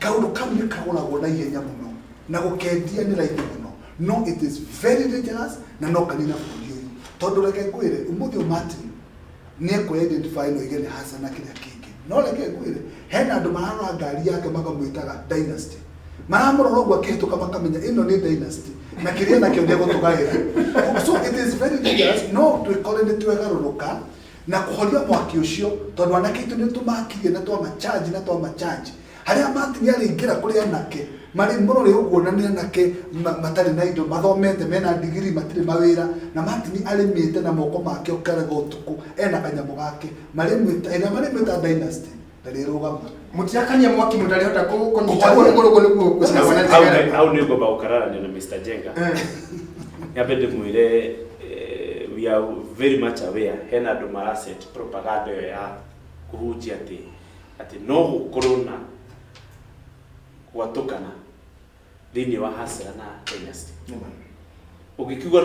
Kaũndũ kau nĩ kagũragwo na ihenya mũno na gũkendia nĩ raithi mũno, no it is very dangerous na no kanina bũrũri ũyũ, tondũ reke ngwĩre, ũmũthĩ ũyũ Martin nĩ ekũ identify no ige nĩ hasa na kĩrĩa kĩngĩ, no reke ngwĩre, hena andũ mararora ngari yake makamwĩtaga dynasty, maramũrora ũguo akĩhĩtũka makamenya ĩno nĩ dynasty na kĩrĩa nakĩo nĩ egũtũgaĩra. So it is very dangerous. No twĩkore nĩ twegarũrũka na kũhoria mwaki ũcio, tondũ anake aitũ nĩ tũmakirie na twamachanji na twamachanji harĩa Martin arĩingĩra kũrĩ anake marĩ mũrore ũguo, na nĩ anake matarĩ na indo, mathomete, mena ndigiri, matirĩ mawĩra, na Martin arĩmĩte na moko make ũkarega ũtukũ ena kanyamũ gake, marĩmwĩta ĩrĩa marĩmwĩta dynasty, ndarĩrũgama. Mũtirakania mwaki, mũtarĩhota kũnyita ũguo nĩguo nĩguo gũcinagwo na thigara. Hau nĩ ngomba gũkararania na Mr. Jenga. Nyambe ndĩmwĩre, we are very much aware hena andũ maraset propaganda ĩyo ya kũhunjia atĩ no gũkorwo na gwatũkana thĩinĩ wa hustler na dynasty. Ũngĩkiuga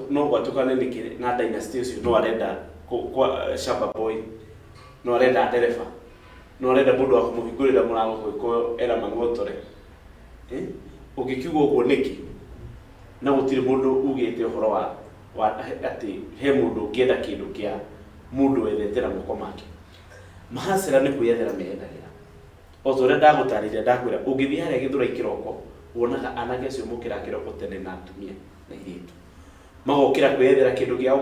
no gwatũkane nĩkĩ na dynasty ũcio no arenda kwa shamba boy, no arenda ndereba, no arenda mũndũ wa kũmũhingũrĩra mũrango gwĩkwo era mang'otore? Eh? Ũngĩkiuga ũguo nĩkĩ na gũtirĩ mũndũ ugĩte ũhoro wa atĩ he mũndũ ũngĩenda kĩndũ kĩa mũndũ wethete na moko make? Mahacera nĩ kwĩyethera meyethagĩra, o ta ũrĩa ndagũtarĩria, ndakwĩra ũngĩthiĩ harĩa Gĩthũrai kĩroko, wonaga anake acio mokĩraga kĩroko tene na atumia na airĩtu magokĩra kwĩyethera kĩndũ kĩao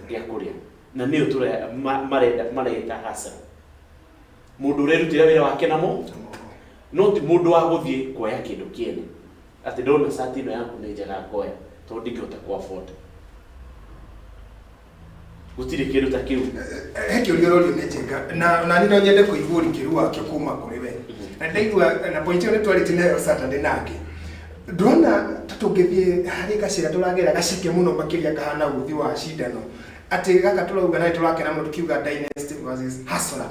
gĩa kũrĩa, na nĩyo marenda mareta hustler, mũndũ ũrerutĩra wĩra wake namo, no ti mũndũ wa gũthiĩ kuoya kĩndũ kĩene atĩ ndona cati ĩno yaku nĩ njega ngoya tondũ ndingĩhota ku afford. Gũtirĩ kĩndũ ta kĩu. He kĩũria ũrorio nĩ Njenga, na niĩ no nyende kũigua ũrikĩru wakĩo kuma kũrĩ we, na ndaigua na point ĩyo nĩ twarĩtie nayo Saturday nake. Ndũrona ta tũngĩthiĩ harĩ gacĩra tũragera gacike mũno makĩria kahana ũthi wa cindano, atĩ gaka tũrauga na nĩ tũrakena mũno tukiuga dynasty versus hustler.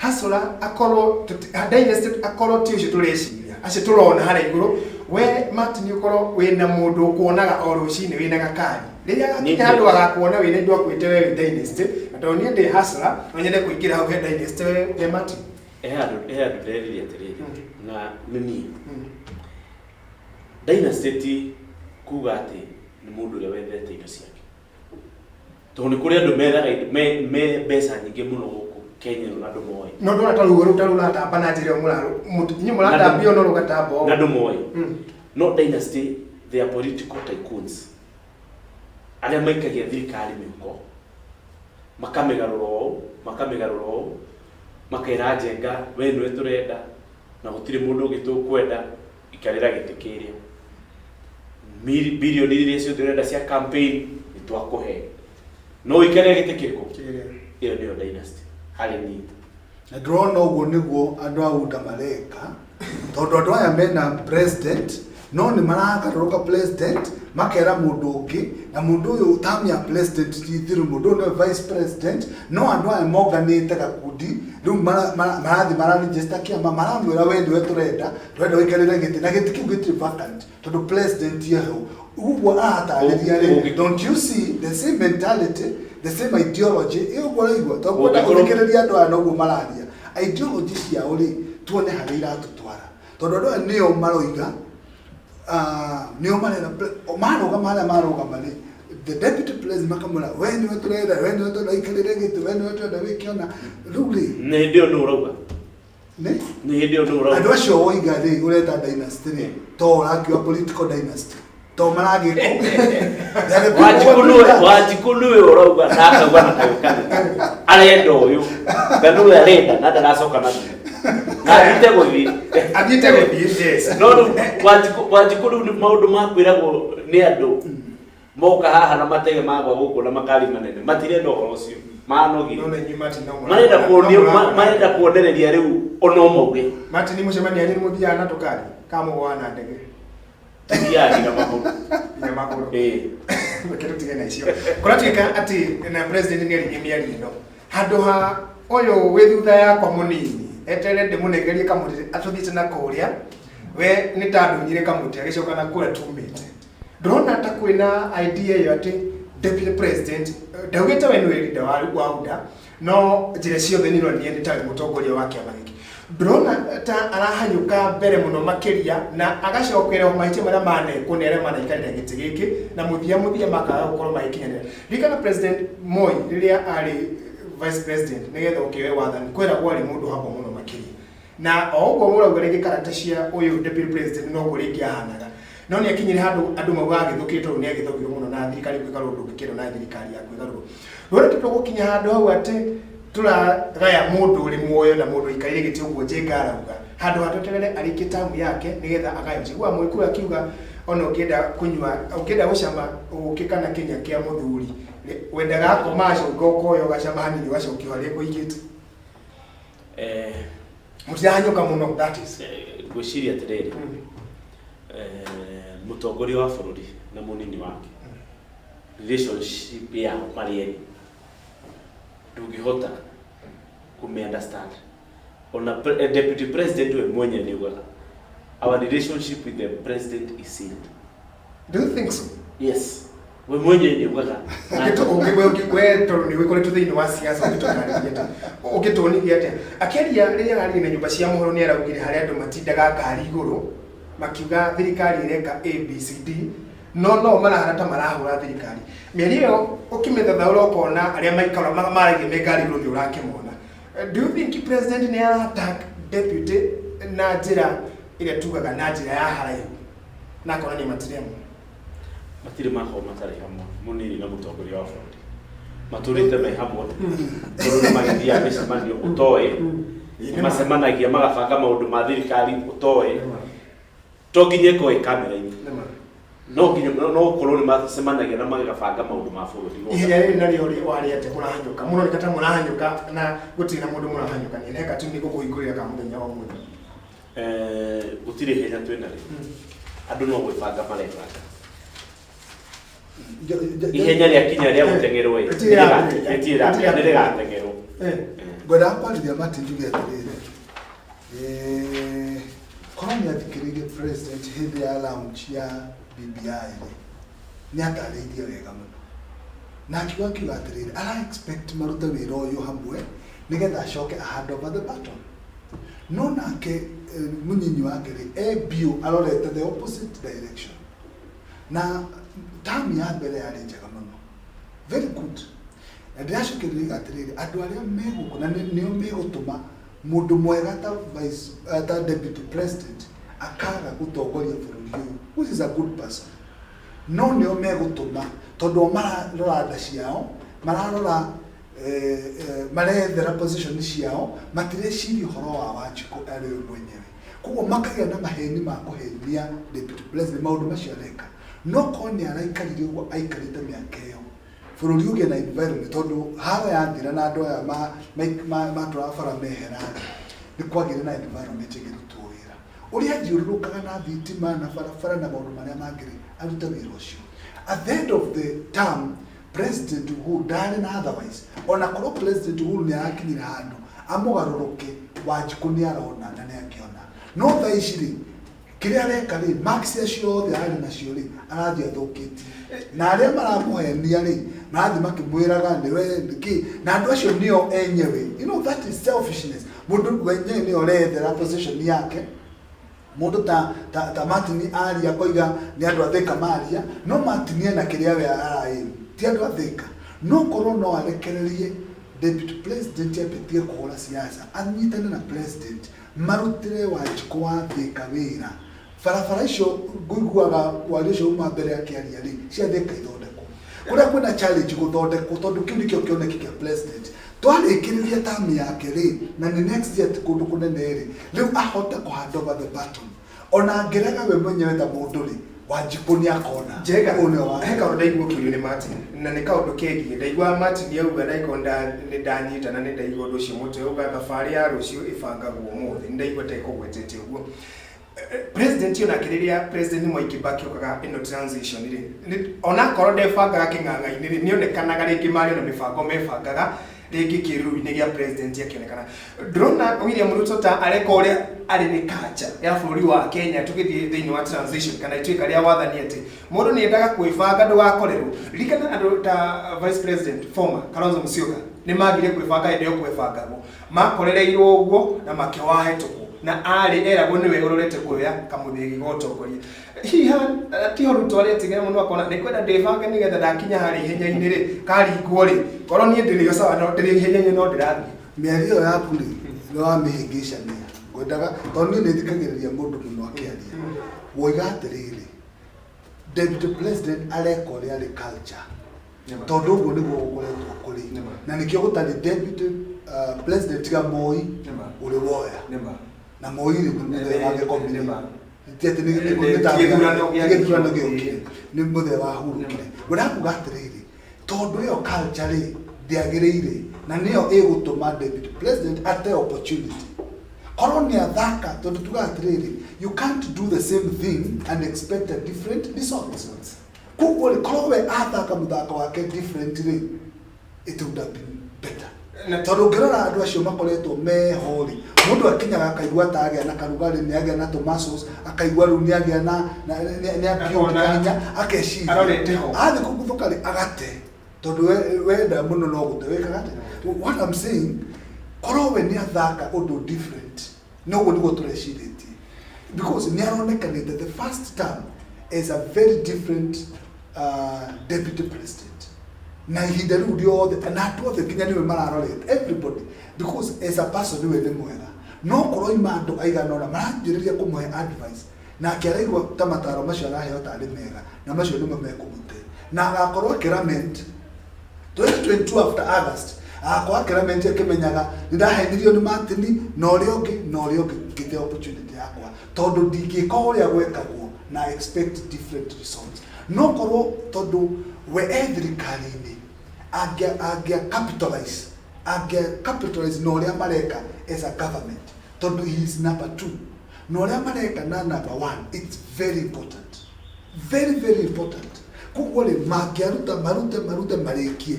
Hustler akorwo dynasty akorwo ti ũcio tũreciria, acio tũrona harĩa igũrũ, we Martin ũkorwo wĩna mũndũ ũkuonaga o rũcinĩ wĩna gakari, rĩrĩa gakinya handũ agakuona wĩna indo akwĩte we wĩ dynasty, na tondũ niĩ ndĩ hustler, no nyende kũingĩra hau he dynasty we Martin. He handũ nderire atĩrĩrĩ, na nĩ niĩ dynasty ti kuga atĩ nĩ mũndũ ũrĩa wendete indo ciake, tondũ nĩ kũrĩ andũ methaga indo me mbeca nyingĩ mũno gũkũ Kenya ĩno na andũ moĩ. No ndona ta ruo rũu ta rũratamba na njĩra ĩyo inyuĩ mũratambio no rũgatamba ũũ. Na andũ moĩ. No dynasty, they are political tycoons arĩa maikagia thirikari mĩhuko, makamĩgarũra ũũ, makamĩgarũra ũũ, makera Njenga, "We nĩwe tũrenda na gũtirĩ mũndũ ũngĩ tũkwenda, ikarĩra gĩtĩ kĩrĩa. Bilioni iria ciothe ũrenda cia campaign nĩ twakũhe, no ũikarĩre gĩtĩ kĩrĩkũ?" Kĩrĩa. Ĩyo nĩyo dynasty harĩ niĩ. Na ndĩrona ũguo nĩguo andũ a UDA mareka, tondũ andũ aya mena president, no nĩ maragarũrũka president makera mũndũ ũngĩ, na mũndũ ũyũ term ya president ti thiru, mũndũ ũyũ nĩwe vice president. No andũ aya monganĩte gakundi rĩu marathiĩ mararegister kĩama, maramwĩra, "We nĩwe tũrenda, tũrenda ũikarĩre gĩtĩ," na gĩtĩ kĩu gĩtirĩ vacant tondũ president eho ũguo aratarĩria rĩ. Don't you see the same mentality, the same ideology ĩyo ũguo ũraigua? Tondũ kwenda gũthikĩrĩria andũ aya noguo mararia ideology ciao rĩ, tuone harĩa iratũtwara, tondũ andũ aya nĩo maroiga, nĩo marera marũgama harĩa marũgama rĩ, the deputy president makamwĩra, "We nĩwe tũrenda, we nĩwe tũrenda ũikarĩre gĩtĩ, we nĩwe tũrenda wĩke." Ona rĩu rĩ. Nĩ hĩndĩ ĩyo nĩ ũrauga? Nĩ Nĩ hĩndĩ ĩyo nĩ ũrauga? Andũ acio woiga rĩ, ũreta dynasty rĩ, to ũrakiuga political dynasty to maragĩko. Wanjikũ nĩwe ũrauga na akauga na kayũ kanene arenda ũyũ na nĩwe arenda na ndaracoka na thutha na athiĩte gũthiĩ. Athiĩte gũthiĩ, yes. No rĩu Wanjikũ rĩu nĩ maũndũ ma kwĩragwo nĩ andũ moka haha na matege magwa gũkũ na makari manene, matirenda ũhoro ũcio, manogire. No na inyuĩ, Martin, no Marenda no kuonio marenda kuonereria rĩu ono mauge. Martin, mũcemanio wanyu nĩ mũthiaga na tũkari kana mũgũaga na ndege? Tũthiaga nginya magũrũ. Nginya magũrũ? Ĩĩ. Reke tũtige na icio. Kũratuĩka atĩ na president nĩ aririe mĩario ĩno handũ ha ũyũ wĩ thutha yakwa mũnini eterere ndĩmũnengerie kamũtĩ atũthiĩte na kũrĩa, we nĩ ta ndunyire kamũtĩ agĩcoka na kũrĩa tumĩte. Ndũrona ta kwĩna idea ĩyo atĩ deputy president ndaugĩte we nĩwe leader wa UDA, no njĩra ciothe nĩ ironania nĩ tawe mũtongoria wa kĩama gĩkĩ? Ndũrona ta arahanyũka mbere mũno makĩria na agacokera mahĩtia marĩa manekwo nĩ arĩa manaikarĩra gĩtĩ gĩkĩ, na mũthia mũthia makaga gũkorwo magĩkinyanĩra? Ririkana President Moi rĩrĩa arĩ vice president, nĩgetha ũkĩoe wathani, kweragwo arĩ mũndũ hamwe mũno makĩria, na o ũguo mũrauga rĩngĩ karata cia ũyũ deputy president noguo rĩngĩ ahanaga, no nĩ akinyire handũ andũ maugaga agĩthũkire, tondũ nĩ agĩthũkirwo mũno na thirikari kwĩgarũrwo, ndũngĩkĩrwo na thirikari ya kwĩgarũrwo. Rũrĩa tũgũkinya handũ hau atĩ tũragaya mũndũ ũrĩ muoyo na mũndũ ũikarĩire gĩtĩ ũguo Njenga arauga, handũ ha tweterere arĩkie tamu yake nĩgetha agayo. Njiguaga Mũgĩkũyũ akiuga ona ũngĩenda kũnyua, ũngĩenda gũcama ũkĩ kana kĩnya kĩa mũthuri, wendaga akoma acoka ũkoya ũgacama hanini, ũgacokio harĩa kũigĩte. Mũtirahanyũka mũno, that is. Ngwĩciria atĩrĩrĩ, mũtongoria wa bũrũri na mũnini wake, relationship yao marĩ erĩ ndũngĩhota kũmĩ understand. Ona deputy president we mwenyewe nĩ augaga, "Our relationship with the president is sealed." Do you think so? Yes, we mwenyewe nĩ augaga. We tondũ nĩ wĩkoretwo thĩinĩ wa siasa, ũngĩtũtarĩria atĩa, ũngĩtuonithia atĩa akĩaria rĩrĩa araririe na nyũmba cia mohoro? Nĩ araugire harĩa andũ matindaga ngari igũrũ makiuga thirikari ĩreka ABCD, no marahana ta marahũra thirikari. Mĩario ĩyo ũkĩmĩthathaũra ũkona arĩa maikara maragia me ngari igũrũ nĩ ũrakĩmona. Do you think president nĩ ara-attack deputy na njĩra ĩrĩa tugaga na njĩra ya haraihu na akonania matirĩ amwe? Matirĩ makorwo matarĩ hamwe. Mũnini na mũtongoria wa bũrũri matũrĩte me hamwe, tondũ nĩ magĩthiaga mĩcemanio ũtoĩ, nĩ macemanagia magabanga maũndũ ma thirikari ũtoĩ, to nginya ĩkorwo ĩ kamera-inĩ, no nginya no gũkorwo nĩ macemanagia na magabanga maũndũ ma bũrũri wothe. Ihenya rĩrĩ narĩo rĩ warĩ atĩa mũrahanyũka? Mũroneka ta mũrahanyũka na gũtirĩ na mũndũ mũrahanyũkania neka tu nĩ gũkũhingũrĩra ka mũthenya wa ũmũthĩ. Gũtirĩ ihenya twĩnarĩo, andũ no gwĩbanga marebanga. Ihenya rĩakinya rĩa gũteng'erwo ĩ, Rĩtirĩ rĩambĩrĩria. Rĩtirĩ rĩgateng'erwo. Ngwendaga kwarĩria Martin njuge atĩrĩrĩ, korwo nĩ athikĩrĩirie president hĩndĩ ya launch ya BBI rĩ, nĩ atarĩirie wega mũno na akiuga atĩrĩrĩ, ara expect marute wĩra ũyũ hamwe nĩgetha acoke a hand over the baton. No nake mũnyinyi wake rĩ, e biũ arorete the opposite direction. Na term ya mbere yarĩ njega mũno, very good. Na ndĩracokereria atĩrĩrĩ, andũ arĩa me gũkũ na nĩo megũtũma mũndũ mwega ta vice, ta deputy president akaga gũtongoria bũrũri ũyũ, which is a good person, no nĩo megũtũma, tondũ o mararora nda ciao, mararora marethera position ciao, matireciria ũhoro wa Wanjikũ arĩ we mwenyewe. Koguo makagĩa na maheni ma kũhenia deputy president maũndũ macio areka. No korwo nĩ araikarire ũguo aikarĩte mĩaka ĩyo, bũrũri ũgĩe na environment, tondũ haro yathira na andũ aya matwara bara mehera rĩ, nĩ kwagĩire na environment ĩngĩrutwo wĩra. Ũrĩa athiũrũrũkaga na thitima na barabara na maũndũ marĩa mangĩ rĩ, arute wĩra ũcio. At the end of the term, President Uhuru ndarĩ na otherwise. Ona korwo President Uhuru nĩ arakinyire handũ amũgarũrũke, Wanjikũ nĩ arona na nĩ angĩona. No thaa ici rĩ, kĩrĩa areka rĩ, marks acio othe arĩ nacio rĩ, arathiĩ athũkĩtie. Na arĩa maramũhenia rĩ, marathiĩ makĩmwĩraga nĩwe nĩkĩ, na andũ acio nĩo enyewe. You know, that is selfishness. Mũndũ wenyewe nĩwe ũreyethera position yake. Mũndũ ta Martin aria akoiga nĩ andũ a Thika maria, no Martin ena kĩrĩa we araĩ, ti andũ a Thika. No korwo no arekererie deputy president ambĩtie kũhũra siasa, anyitane na president, marutĩre Wanjikũ wa Thika wĩra. Barabara icio ngũiguaga waria ũcio uma mbere akĩaria rĩ, cia Thika ithondekwo. Kũrĩa kwĩna challenge gũthondekwo, tondũ kĩu nĩkĩo kĩoneki kĩa president. Twarĩkĩrĩria term yake rĩ, na nĩ next year ti kũndũ kũnene rĩ, rĩu ahote kũ hand over the baton. Ona angĩrega we mwenyewe ta mũndũ rĩ, Wanjikũ nĩ akona. Njega. Ũyũ nĩwe wa He kaũndũ ndaigua ũkĩũrio nĩ Martin, na nĩ kaũndũ kegiĩ ndaigua Martin auga ndagĩkorwo nĩ ndanyita na nĩ ndaigua ũndũ ũcio mũtwe, auga thabarĩ ya rũciũ ĩbangagwo ũmũthĩ. Nĩ ndaigua ta ĩkũgwetete ũguo. President onake rĩrĩa President Mwai Kibaki okaga ĩno transition rĩ, onakorwo ndebangaga kĩng'ang'a-inĩ rĩ, nĩonekanaga rĩngĩ marĩ na mĩbango mebangaga rĩngĩ kĩruru-inĩ gĩa president akĩonekana. Ndĩrona William Ruto ta areka ũrĩa arĩ nĩ culture ya bũrũri wa Kenya tũgĩthiĩ thĩinĩ wa transition kana ituĩka rĩa wathani atĩ mũndũ nĩ endaga kwĩbanga ndũgakorerwo. Ririkana andũ ta Vice President former Kalonzo Musyoka nĩ magire kwĩbanga hĩndĩ ĩyo kwĩbangagwo, makorereirwo ũguo na makĩwahetũkwo, na arĩ eragwo nĩwe ũrorete kuoya kamũthĩgi ga ũtongoria. Hihi tiho Ruto aretigĩra mũno akona nĩ kwenda ndĩbange nĩgetha ndakinya harĩa ihenya-inĩ rĩ, karingwo rĩ, korwo niĩ ndĩrĩ o sawa, no ndĩrĩ ihenya-inĩ no ndĩrathiĩ. Mĩario ĩyo yaku rĩ, nĩ wamĩhĩngĩcania. Ngwendaga, tondũ niĩ nĩ thikagĩrĩria mũndũ mũno akĩaria. Woiga atĩrĩrĩ, deputy president areka ũrĩa arĩ culture. Tondũ ũguo nĩguo gũkoretwo kũrĩ. Na nĩkĩo gũtarĩ deputy president tiga Moi ũrĩ woya. Na Moi rĩ, nĩ mũthee wa gĩkomire. Ti atĩ gĩthurano gĩokire, nĩ mũthee wa hurũkire. Ngwendaga kuga atĩrĩrĩ, tondũ ĩyo culture rĩ, ndĩagĩrĩire, na nĩyo ĩgũtũma deputy president ate opportunity. Korwo nĩ athaka, tondũ tugaga atĩrĩrĩ, you can't do the same thing and expect a different result. Koguo rĩ, korwo we athaka mũthako wake different rĩ, it would have been better. Tondũ ũngĩrora andũ acio makoretwo meho rĩ, mũndũ akinyaga akaigua ta agĩa na karugarĩ, nĩ agĩa na tũ muscles, akaigua rĩu nĩ agĩa na nĩ abuild kahinya, akeciria. Arorete ho. Athiĩ kũguthũka rĩ, agate. Tondũ wenda mũno no gũte, wĩkaga atĩa? What I'm saying, korwo we nĩ athaka ũndũ different, noguo nĩguo tũrecirĩtie. Because nĩ aronekanĩte the first term as a very different deputy president. Na ihinda rĩu rĩothe, na andũ othe nginya nĩwe mararorete, everybody, because as a person nĩwe nĩ mwega. No korwo ima andũ aigana ũna maranjĩrĩria kũmũhe advice, nake araigua ta mataro macio araheo tarĩ mega, na macio nĩmo mekũmũte. Na agakorwo akĩlament 2022 after August, agakorwo akĩlament akĩmenyaga nĩ ndahenirio nĩ Martin na ũrĩa ũngĩ na ũrĩa ũngĩ ngĩte opportunity yakwa, tondũ ndingĩka ũrĩa gwekagwo na expect different results. No korwo tondũ we e thirikari-inĩ angĩa capitalize, angĩa capitalize na ũrĩa mareka as a government, tondũ he is number 2 na ũrĩa mareka na number 1, it's very important, very very important. Koguo rĩ, mangĩaruta marute marute marĩkie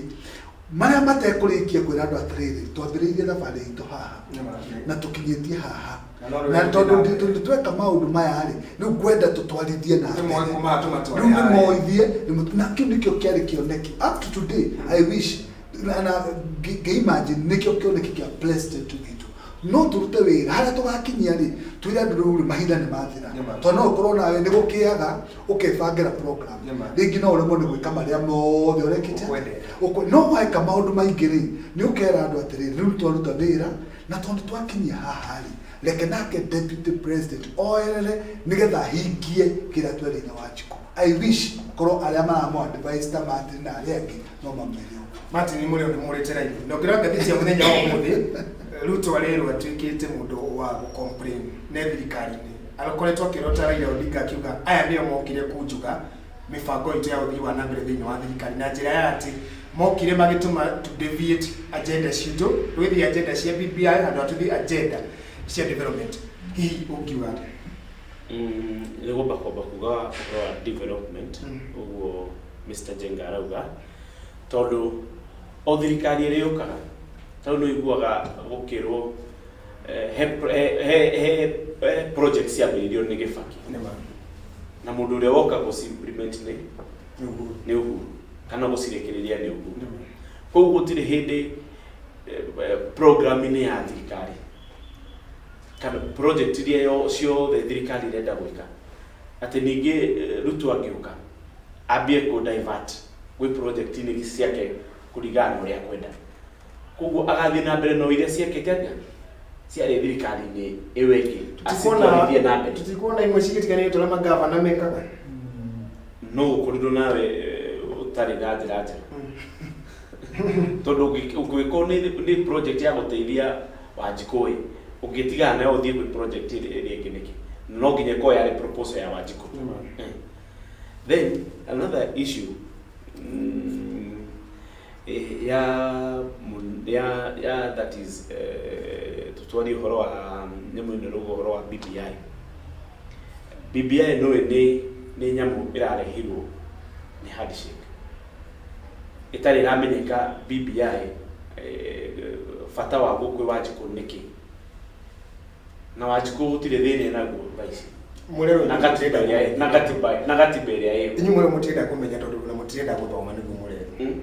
marĩa matekũrĩkia, kwĩra andũ atĩrĩrĩ, twambĩrĩirie thabarĩ itũ haha na tũkinyĩtie haha, na tondũ tweka maũndũ maya rĩ, rĩu ngwenda tũtwarithie na mbere. Rĩu nĩ moithie, na kĩu nĩkĩo kĩarĩ kĩoneki. Up to today, I wish na ngĩimagine nĩkĩo kĩoneki kĩa president witũ. No tũrute wĩra harĩa tũgakinyia rĩ, twĩre andũ rĩu rĩ, mahinda nĩ mathira. Nĩma. Tondũ no ũkorwo nawe nĩ gũkĩaga ũkebangĩra program. Nĩma. Rĩngĩ no ũremwo nĩ gwĩka marĩa mothe ũrekĩte. Ũkwendete. No weka maũndũ maingĩ rĩ, nĩ ũkera andũ atĩrĩrĩ, rĩu twaruta wĩra na tondũ twakinyia haha rĩ, reke nake deputy president oerere nĩgetha ahingie kĩrĩa twerĩire Wanjikũ. I wish korwo arĩa maramũ advise ta Martin na arĩa angĩ no mamwĩre ũguo. Martin Mũrĩo nĩ mũrĩte raini na ũngĩrora ngathĩti ya mũthenya wa ũmũthĩ, Ruto arerwo atuĩkĩte mũndũ wa gũ-complain ne thirikari-inĩ. Akoretwo akĩrota Raila Odinga akiuga aya nĩo mokire kunjuga mĩbango itũ ya ũthii wa na mbere thĩinĩ wa thirikari na njĩra ya atĩ mokire magĩtũma to deviate agenda citũ, tũgĩthiĩ agenda cia BBI handũ ha tũthiĩ agenda cia development. Hihi ũngiuga atĩa? Nĩ gũmba kwamba kuga ũhoro wa development, ũguo Mr. Njenga arauga, tondũ o thirikari ĩrĩa yũkaga tondũ nĩ ũiguaga gũkĩrwo he project ciambĩrĩirio nĩ Gĩbaki. Nĩma. Na mũndũ ũrĩa woka gũci-implement nĩ Nĩ Uhuru. Nĩ Uhuru, kana gũcirekereria nĩ Uhuru. Nĩma. Koguo gũtirĩ hĩndĩ program-inĩ ya thirikari kana project iria ciothe thirikari ĩrenda gwĩka atĩ ningĩ Ruto angĩũka ambie kũ divert gwĩ project-inĩ ciake kũringana na ũrĩa akwenda. Koguo agathiĩ na mbere no iria ciekĩte atĩa ciarĩ thirikari-inĩ ĩyo ĩngĩ acitwarithie na mbere. Tũtikuona imwe cigĩtiganĩte ũrĩa magavana mekaga. No ũkorirwo nawe ũtarĩ na njĩra njega, tondũ ũngĩkorwo nĩ project ya gũteithia Wanjikũ ĩ, ũngĩtigana nayo ũthiĩ gwĩ project ĩrĩa ĩngĩ nĩkĩ? No nginya ĩkorwo yarĩ proposal ya Wanjikũ. Nĩma. Then another issue ya that is tutwarie ũhoro wa nyamũ ĩno ĩrauga ũhoro wa BBI. BBI nĩũĩ nĩ nyamũ ĩrarehirwo nĩ handshake ĩtarĩ ĩramenyeka. BBI bata waguo kwĩ Wanjikũ nĩkĩ? Na Wanjikũ gũtirĩ thĩna naguo thaa ici. Mũrerwo Na gatiba ĩrĩa ĩho. Inyuĩ mũrĩ mũtirenda kũmenya tondũ na mũtirenda gũthoma nĩguo mũrerwo.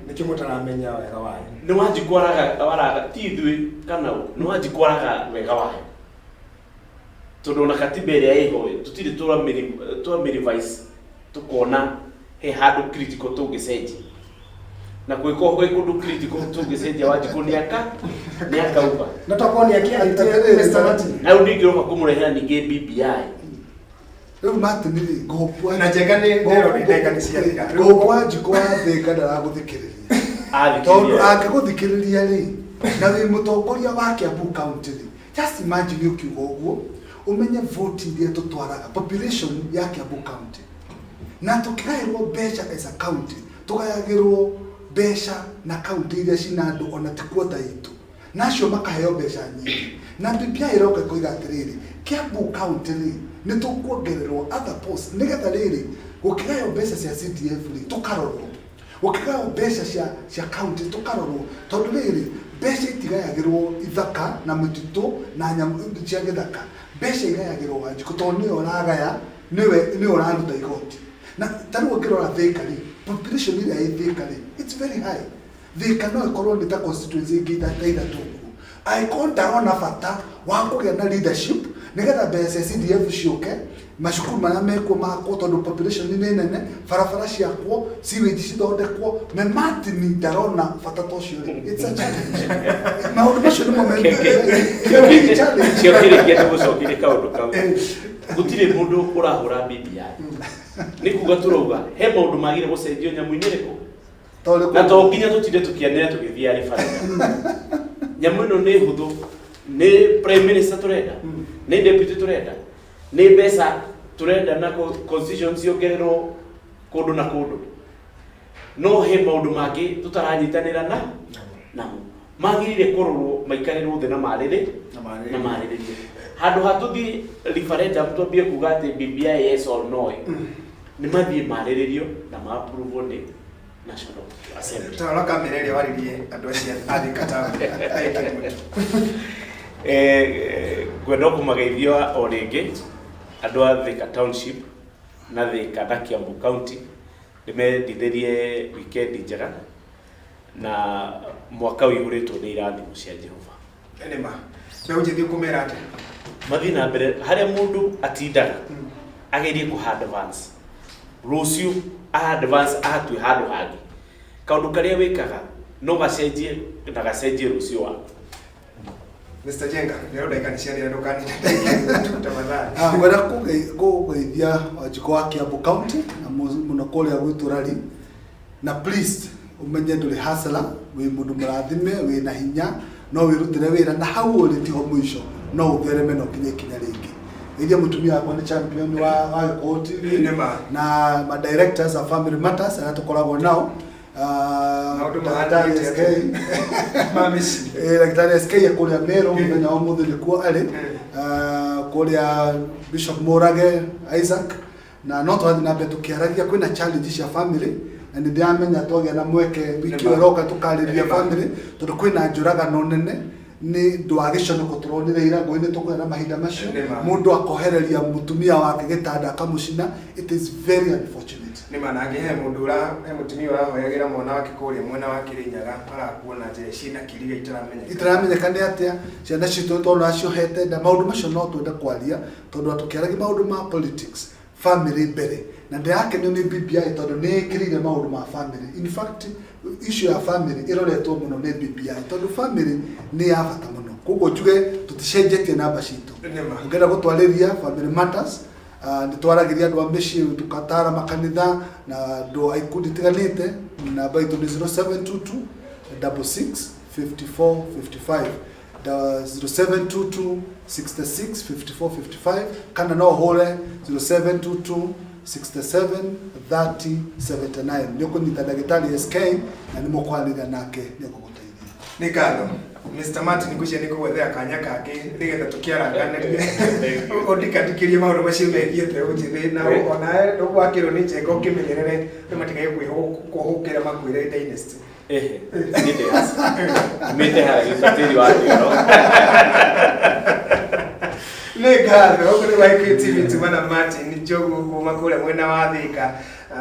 Nĩkĩo mũtaramenya wega wayo. Nĩ Wanjikũ araga ti ithuĩ kana ũ, nĩ Wanjikũ araga wega wayo, tondũ ona katiba ĩrĩa ĩho tũtirĩ twamĩ-revise tũkona he handũ critical tũngĩcenjia, na gwĩkorwo gwĩ kũndũ critical tũngĩcenjia, Wanjikũ nĩ akauga. Na tokorwo nĩ akĩarĩtie Atĩrĩrĩ, Mr. Martin. Na rĩu ndingĩroka kũmũrehera ningĩ BBI. Rĩu Martin rĩ, ngũhũpu Na Njenga nĩ ndĩrona ndagĩka nĩ ciathira. Ngũhũpu Wanjikũ wa Thĩka ndaragũthikĩrĩria, tondũ Athikĩrĩria. Angĩgũthikĩrĩria rĩ, na wĩ mũtongoria wa Kiambu County rĩ, just imagine ũkiuga ũguo, ũmenye vote iria tũtwaraga, population ya Kiambu County, na tũkĩgaĩrwo mbeca as a county, tũgayagĩrwo mbeca na county iria cina andũ ona ti kuota itũ, nacio makaheo mbeca nyingĩ. Na BBI ĩroka ĩkoiga atĩrĩrĩ, Kiambu County rĩ, nĩ tũkuongererwo other posts nĩgetha rĩrĩ gũkĩgaywo mbeca cia CDF rĩ, tũkarorwo, gũkĩgaywo mbeca cia county tũkarorwo, tondũ rĩrĩ mbeca itigayagĩrwo ithaka na mĩtitũ na nyamũ cia gĩthaka, mbeca igayagĩrwo Wanjikũ tondũ nĩwe ũragaya, nĩwe ũraruta igoti. Na ta rĩu ũngĩrora Thĩka rĩ, population ĩrĩa ĩ Thĩka rĩ, it's very high. Thĩka no ĩkorwo nĩ ta constituency ĩngĩ ta ithatũ ũguo. Angĩkorwo ndarona bata wa kũgĩa na leadership nĩgetha mbeca cia CDF ciũke, macukuru marĩa mekuo makwo tondũ population nĩ nene, barabara ciakwo, sewage cithondekwo, na Martin ndarona bata ta ũcio rĩ, it's a challenge. Maũndũ macio nĩmo me challenge. Cio kĩrĩkia nĩ gũcokeria kaũndũ kau, gũtirĩ mũndũ ũrahũra BBI. Nĩ kuga tũrauga he maũndũ magire gũcenjio nyamũ-inĩ ĩrĩkũ, Tondũ na to nginya tũtinde tũkĩanĩra tũgĩthiĩ referendum. Nyamũ ĩno nĩ hũthũ. Nĩ prime minister tũrenda, nĩ deputy tũrenda, nĩ mbeca tũrenda na constitution ciongererwo kũndũ na kũndũ. No he maũndũ mangĩ tũtaranyitanĩra na namo magĩrĩire kũrorwo, maikarĩrwo thĩ na marĩrĩ Na marĩrĩrie. Na marĩrĩrie handũ ha tũthiĩ referendum twambie kuga atĩ BBI yes or no. Nĩ mathiĩ marĩrĩrio na ma-approve nĩ National Assembly. Tarora kamera ĩrĩa waririe andũ acio a Thika taũni ndagĩka ĩmwe tu. Ngwenda kũmageithia o rĩngĩ andũ a Thika Township na Thika na Kiambu County, ndĩmendithĩrie wikendi njega na mwaka ũihũrĩtwo nĩ irathimo cia Jehova. Nĩma. Mbeũ njĩthĩ ũkũmera atĩa? Mathiĩ na mbere harĩa mũndũ atindaga agerie kũ advance rũciũ, advance ahatue handũ hangĩ. Kaũndũ karĩa wĩkaga no gacenjie na gacenjie rũciũ waku. Mr. Jenga, lero ndagĩka nĩ ciathira, ndũkanine tafadhali. Ngwenda kũgeithia Wanjikũ wa Kiambu County na mũno kũrĩa gwitũ Rari, na please ũmenye ndũrĩ hustler, wĩ mũndũ mũrathime, wĩ na hinya, no wĩrutĩre wĩra, na hau ũrĩ tiho mũico, no ũthereme na ũkinye ikinya rĩngĩ. Geithia mũtumia wakwa, nĩ champion wa Gĩkũyũ TV. Nĩ ma. Na ma directors a Family Matters arĩa tũkoragwo nao. Maũndũ Ndagĩtarĩ mahanĩte SK. Ma mĩciĩ. Ndagĩtarĩ SK e kũrĩa Meru, mũthenya wa ũmũthĩ nĩkuo arĩ. Kũrĩa Bishop Mũrage Isaac, na no tũrathiĩ na mbere tũkĩaragia, kwĩna challenge cia family, na nĩ ndĩramenya twagĩa na mweke wiki ĩyo ĩroka tũkarĩria family, tondũ kwĩna njũragano nene nĩ ndũ wa gĩconoko tũronire ira ngũĩ. Nĩ tũkũgĩa na mahinda macio. Nĩ ma. Mũndũ akohereria mũtumia wake gĩtanda akamũcina. It is very unfortunate. Nĩ ma, na he mũndũ ũra he mũtumia ũrahoyagĩra mwana wake kũrĩa mwena wa Kĩrĩnyaga arakuo na njĩra ciĩna kĩriga itaramenyeka. Itaramenyeka nĩ atĩa. Ciana citũ tondũ aciohete nda, maũndũ macio no twende kwaria, tondũ tũkĩaragia maũndũ ma politics, family mbere. Na ndĩrakenio nĩ BBI tondũ nĩ ĩkĩrĩire maũndũ ma family. In fact, issue ya family ĩroretwo mũno nĩ BBI, tondũ family nĩ ya bata mũno. Koguo njuge tũticenjetie namba citũ. Nĩ ma. Ũngĩenda gũtwarĩria Family Matters, nĩ twaragĩria andũ a mĩciĩ, tũkatara makanitha na andũ a ikundi itiganĩte. Namba itũ nĩ 0722 66 54 55, 0722 66 54 55, kana no ũhũre 0722 67 30 79. Nĩ ũkũnyita ndagĩtarĩ SK na nĩ mũkwaranĩria nake, nĩ egũgũteithia. Nĩ ngatho, Mr. Martin. Ngwĩciria nĩ kũgwethera kanya kangĩ nĩgetha tũkĩaranganĩrie, ũndikandikĩrie maũndũ macio megiĩ mbeũ njĩthĩ, na onawe wakĩrwo nĩ Njenga ũkĩmenyerere nĩ matigage kwĩhũkĩra makwĩre dynasty. Ehe, niĩ ndĩ hasa mĩte haragĩka tĩri wa kĩoro. Nĩ ngatho. Gũkũ nĩ gwa TV, tuma na Martin Njogu kuma kũrĩa mwena wa Thika,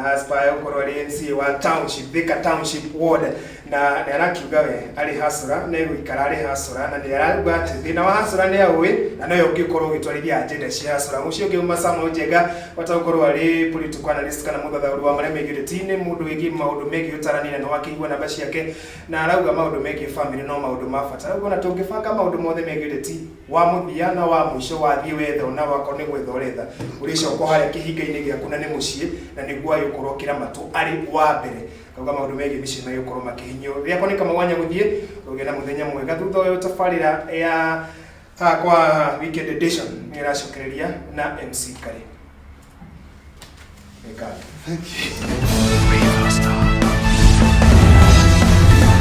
aspire gũkorwo arĩ MCA wa township, Thika Township Ward, na nĩ arakiuga we arĩ hasũra na egũikara arĩ hasũra, na nĩ arauga atĩ thĩna wa hasũra nĩ aũĩ na nowe ũngĩkorwo ũgĩtwarithia agenda cia hasũra. Ũcio ũngĩ uma Samuel Njenga wata gũkorwo arĩ political analyst kana mũthathaũri wa marĩa megiĩ ũteti-inĩ, mũndũ wĩgiĩ maũndũ megiĩ ũtarani, na nĩ wakĩigua namba ciake, na arauga maũndũ megiĩ family no maũndũ ma bata. Arauga ona tũngĩbanga maũndũ mothe megiĩ ũteti, wa mũthia na wa mũico wathiĩ wetha, ona wakorwo nĩ gwetha ũretha, ũrĩcoka harĩa kĩhinga-inĩ gĩaku na nĩ mũciĩ, na nĩguo agĩkorwo kĩramatwo arĩ wa mbere. Kauga maũndũ megiĩ mĩciĩ magĩkorwo makĩhinyio. Rĩakwa nĩ Kamau gũthiĩ ũgĩe na mũthenya mwega. Thutha ũyũ tabarĩra ya kwa Weekend Edition nĩ ĩracokereria na MC Karĩ. Nĩ ngatho. Thank you.